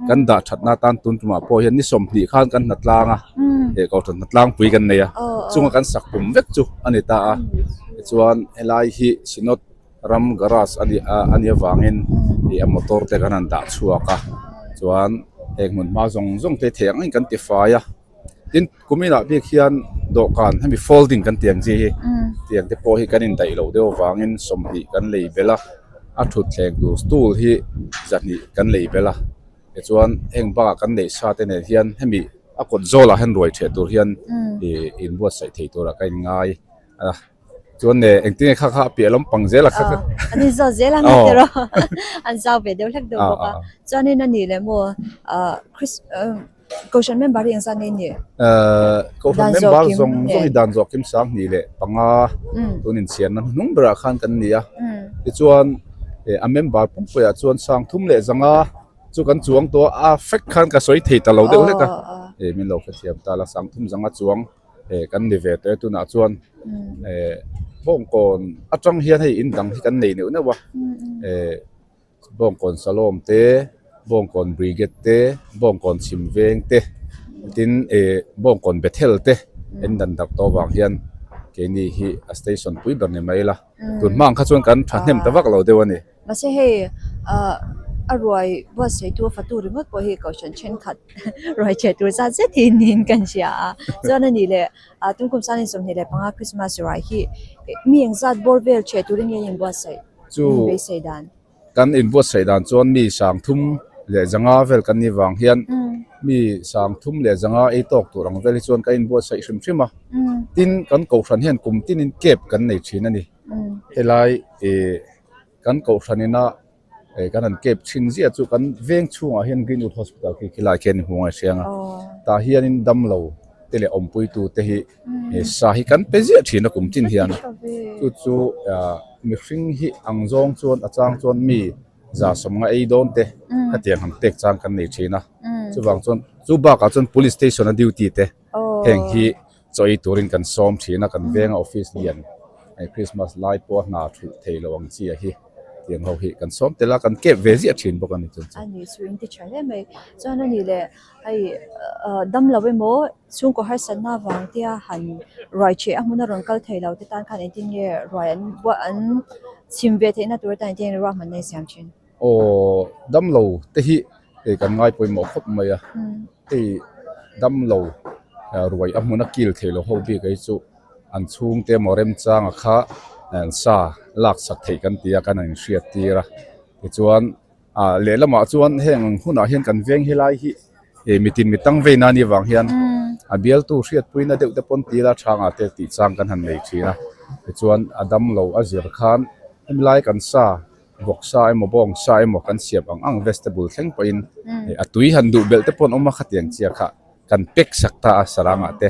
kan dah that na atan tun tumah pawh hian ni 20 khan kan hna tlang a eh kohhran hna tlangpui kan nei a chunga kan sak pum vek chu a ni ta a tichuan helai hi Synod ram garage a nih a a nih avangin ih a motor te kan han dah chhuak a chuan heng hmun hma zawng zawng te theih ang in kan ti fai a tin kumin ah bik hian dawhkan hemi folding kan tih ang chi hi tiang te pawh hi kan indaih loh deuh avangin 20 kan lei belh a a thutthleng tur stool hi zahnih kan lei belh a tichuan heng bakah kan neih sa te nen hian hemi a kawt zawlah hian ruai theh tur hian ih inbuatsaih thei turah ka inngai a. Chuan e engtin nge kha kha a piah lampang zel a kha kha. An in zawt zel ang a tiraw an zau ve deuh hlek deuh bawk a. Chuanin a nih leh maw Chris Kohhran member hi engzat nge i nih? Kohhran member zawng zawng hi dan zawh kim sang hnih leh panga tun inchhiarna hnuhnung berah khan kan ni a. Tichuan a member pumpuiah chuan sang thum leh zanga chu kan chuang tawh a a fek khan ka sawi thei ta lo deuh hlek a. Min lo hrethiam ta la sang thum zanga chuang. eh kan ni ve tawh e tunah chuan eh bawngkawn atang hian hei in dang hi kan nei neuh neuh a eh bawngkawn salawm te bawngkawn brigade te bawngkawn chhim veng te tin eh bawngkawn bethel te en dan dak tawh avang hian keini hi a station pui ber ni mai la tun hma ang kha chuan kan thahnem ta vak lo deuh a ni. Mahse hei ah a ruai buatsaihtu a fatu ringawt pawh hi kohhran thenkhat ruai chhe tur zat zet hi niin kan hria a. Chuan a nih leh ah tunkum sangin 25 Christmas ruai hi mi engzat bawr vel chhe turin nge inbuatsaih Chu beisei dan? Kan inbuatsaih dan chuan mi sang thum leh zanga vel kan nih vang hian mi sang thum leh zanga ei tawk tur ang vel hi chuan kan inbuatsaih hrim hrim a. Tin kan kohhran hian kum tinin camp kan nei thin a ni. Helai ih kan kohhran ina eh kan han kep thin ziah chu kan veng chhungah hian Greenwood Hospital khi khilai khian hmu ngai hriang a tah hianin damlo te leh awmpuitu te hi eh sa hi kan pe ziah thin a kum chin hian chu chu ah mihring hi ang zawng chuan a chang chuan mi za sawmnga ei dawn te khatiang han pek chang kan nei thin a chuvang chuan chu bakah chuan police station a duty te heng hi Chaw ei turin kan sawm thin a, kan venga office lian hei Christmas lai pawha hna thulh thei lo ang chi a hi tiang ho hi kan sawm tel a, kan kep ve ziah thin bawk a ni chuan chu. A ni chu in ti tha hle mai. Chuan a ni leh hei dam lo emaw chhungkaw harsatna avang tia han ruai cheh a hmuna rawn kal thei lo te tan khan engtin nge ruai an buah an chhim ve theihna tur atan engtin nge ruahmanna i siam thin? Aw damlo te hi hei kan ngai pawimawh khawp mai a hei damlo ruai a hmun a kil thei lo ho bik hi chu an chhungte emaw remchanga kha an sa lak sak theih kan ti a kan han inhriat tir a tichuan ah lehlamah chuan heng ang hunah hian kan veng helai hi ih mitin mi tang veina a nih avang hian a bialtu hriatpuina deuh te pawn tila chhangah te tih chang kan han nei thin a tichuan a damlo a zir khan hemi lai kan sa. Vawksa emaw bawngsa emaw kan siam ang ang vegetable thleng pawhin a tui han duh belh te pawh an awm a khatiang chiah kha kan pack sak ta a sarangah te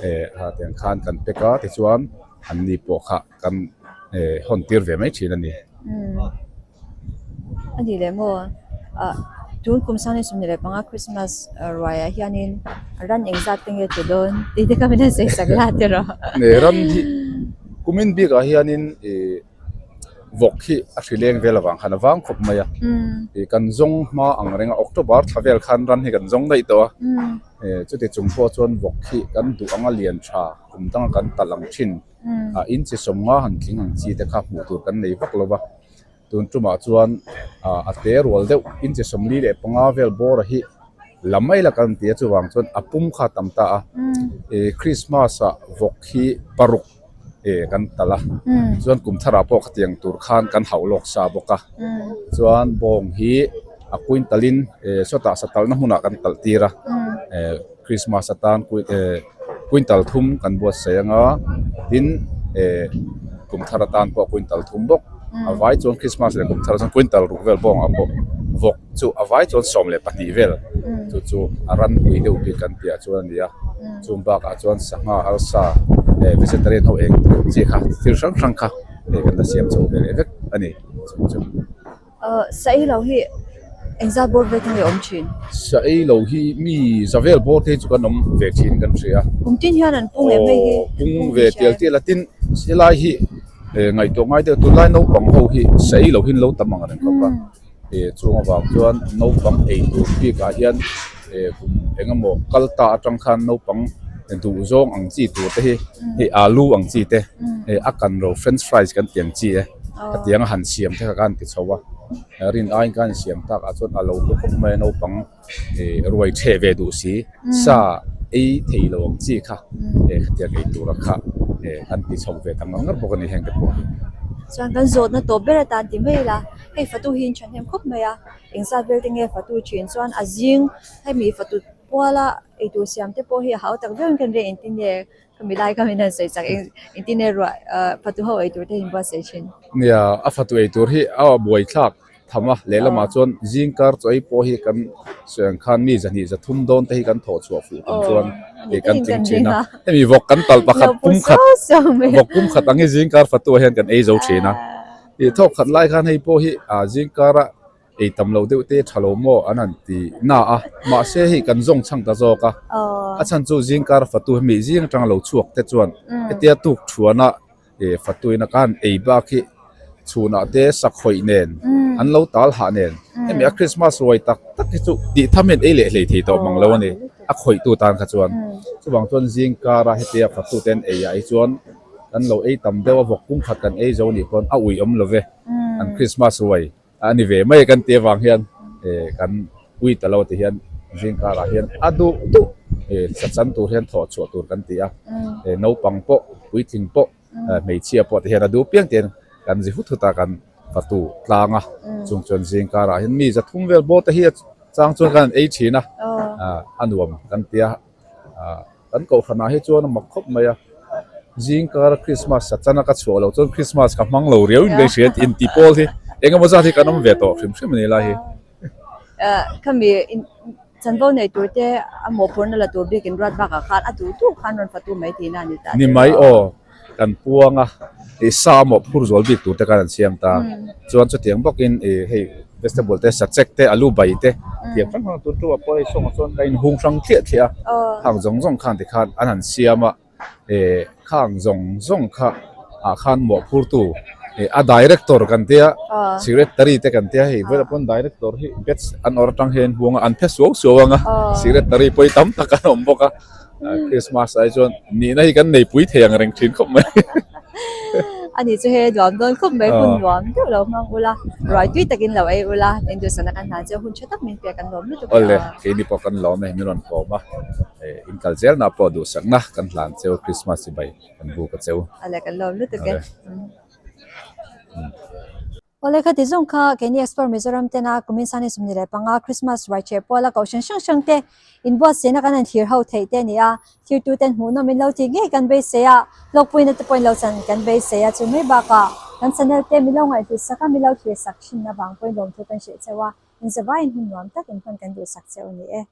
eh khatiang khan kan pack a tichuan an ni pawh kha kan eh hawn tir ve mai thin a ni. A ni leh maw ah tun kum sang 25 Christmas ruaiah hianin ran engzat te nge ti dawn tih te kha min han sawi sak la tiraw. Ran hi kumin bikah hianin ih. Vawk hi a hri leng vel avang khan a vang khawp mai a, ih kan zawng hma ang reng a October thla vel khan ran hi kan zawng daih tawh a, eh chuti chung pawh chuan vawk hi kan duh anga lian tha kum danga kan talh ang thin ah inchi sawmnga han tling ang chi te kha hmuh tur kan nei vak lo va, tun tumah chuan ah a te rual deuh inchi 45 vel bawra hi la mai la kan ti a chuvang chuan a pum kha a tam ta a, ih Christmas ah vawk hi paruk. eh kan talh a chuan kum tharah pawh khatiang tur khan kan hauh lawk sa bawk a chuan bawng hi a quintal in eh sawtah sa talhna hmunah kan talh tir a eh christmas atan eh quintal thum kan buatsaih anga tin eh kum thar atan pawh quintal thum bawk a vai chuan christmas leh kum thar chuan quintal ruk vel bawngah pawh vawk chu a vai chuan 12 vel chu chu a ran pui deuh bik kan tih ah chuan a ni a chung bakah chuan sangha arsa eh vegetarian ho eng tur chi kha thil hrang hrang kha hei kan la siam chho ve leh vek a ni chung chu. Ahh sa ei lo hi engzat bawr vel te nge awm thin? Sa ei lo hi mi za vel bawr te hi chu kan awm ve thin kan hria. Kum tin hian an pung em hei hi? Aw pung ve tial tial a tin helai hi eh ngaihtuah ngai deuh tunlai naupang ho hi sa ei lo hi an lo tam ang reng khawp a. Eh chung avang chuan naupang ei tur bikah hian eh kum eng emaw kal ta atang khan naupang duh zawng ang chi tur te hi hei alu ang chi te hei a kan ro french fries kan tih ang chi e hetiang a han siam te kha khan ti chho a rin aiin khan siam tak ah chuan a lo hlu khawp mai a naupang. eh ruai chhe ve duh si sa ei thei lo ang chi kha eh khatiang ei tura kha eh an ti chho ve ta ngar ngar bawk a ni heng te pawh hi. Chuan kan zawhna tawp ber atan ti mai ila hei fatu hi in thahnem khawp mai a engzat vel te nge fatu thin chuan a zing hemi fatu puala eitur siam te pawh hi a hau tak viau in kan ria engtin nge khami lai kha min han sawi chak engtin nge ruah fatu ho eitur te in buatsaih thin. Nia a fatu eitur hi a buaithlak tham a, lehlamah chuan zing kar chaw ei pawh hi kan sawi ang khan mi zahnih zathum dawn te hi kan thawh chhuah fuh tum chuan hei kan tling thin a, hemi vawk kan tal pakhat pum khat vawk pum khat ang hi zing kar fatu ah hian kan ei zo thin a, ih thawk khat lai khan hei pawh hi ah zing kara ei tam lo deuh te tha lo maw an han ti na a, mahse hei kan zawng chhang ta zawk a, a chhan chu zing kar fatu hemi zing atanga lo chhuak te chuan hetia tuk thuana Eh fatuina khan ei bak hi chhunah te sakhawih nen an lo tal hah nen hemi a Christmas ruai tak tak hi chu tih tham hian ei leh hlei thei tawh mang lo a ni a khawihtu tan kha chuan chuvang chuan zing kara hetia fatu te an ei ah hi chuan kan lo ei tam deuh a vawk pum khat kan ei zo nih pawn a ui awm lo ve an Christmas ruai a ni ve mai kan tih avang hian eh kan ui ta lo ti hian zing karah hian a duh duh eh sachan tur hian thawh chhuah tur kan ti a eh naupang pawh puitling pawh hmeichhia pawh ti hian a duh piang te hian kan zi hut hut a kan fatu tlang a chung chuan zing karah hian mi zathum vel bawr te hi a chang chuan kan ei thin a a nuam kan ti a. Kan kohhranah hi chuan a mak khawp mai a, zing kara Christmas sa chana ka chhuah loh chuan Christmas ka hmang lo riau in ka hria inti pawl hi eng emaw zat hi kan awm ve tawh hrim hrim a ni lai hi. Khami chanvo nei tur te a mawhphurhna la tur biak in ruat bakah khan a duh duh khan rawn fatu mai tihna a ni ta. Ni mai aw. Kan puang a, ih sa maw phur zual bik tur te khan an siam ta. Chuan chutiang bawkin ih hei vegetable te sachek te alu bai te tiang hrang hrang tur chu a pawh hei sawngah chuan ka inhung hrang thliah thliah a. Khang zawng zawng khan tikhan an han siam a, ih khang zawng zawng kha ah khan mawhphurtu ih a director kan tia secretary te kan tia hei vawilah pawn director hi batch an awrh atang hian huang a an phe suau suau ang a secretary pawh hi tam tak an awm bawk a. Christmas ai chuan nihna hi kan nei pui thei ang reng thin khawp mai. Ani chu he nuam dawn khawp mai hun nuam deuh lo hmang ula ruai tui takin lo ei ula induhsakna kan hlan chu hun tha tak min pek an lawm lutuk e. Awle keini pawh kan lawm e min rawn kawm a in kal zelna pawh duhsakna kan hlan cheu Christmas chibai kan buk a cheu. Awle kan lawm lutuk e. Awle khati zawng kha keini Explore Mizoram tena kumin sani 25 Christmas ruai cheh puala kohhran hrang hrang te inbuatsaihna kan han thlir ho theih te a ni a, thirtu ten hmuhnawm in lo tih ngei kan beisei a, hlawkpuina te pawhin lo chan kan beisei a, chu mai bakah. Kan channel te milo ngaihhlut sak a, milo thlir sak thin avang pawhin lawmthu kan hrilh cheu a, inzavaiin hun nuam tak inhman kan duhsak cheu a ni e.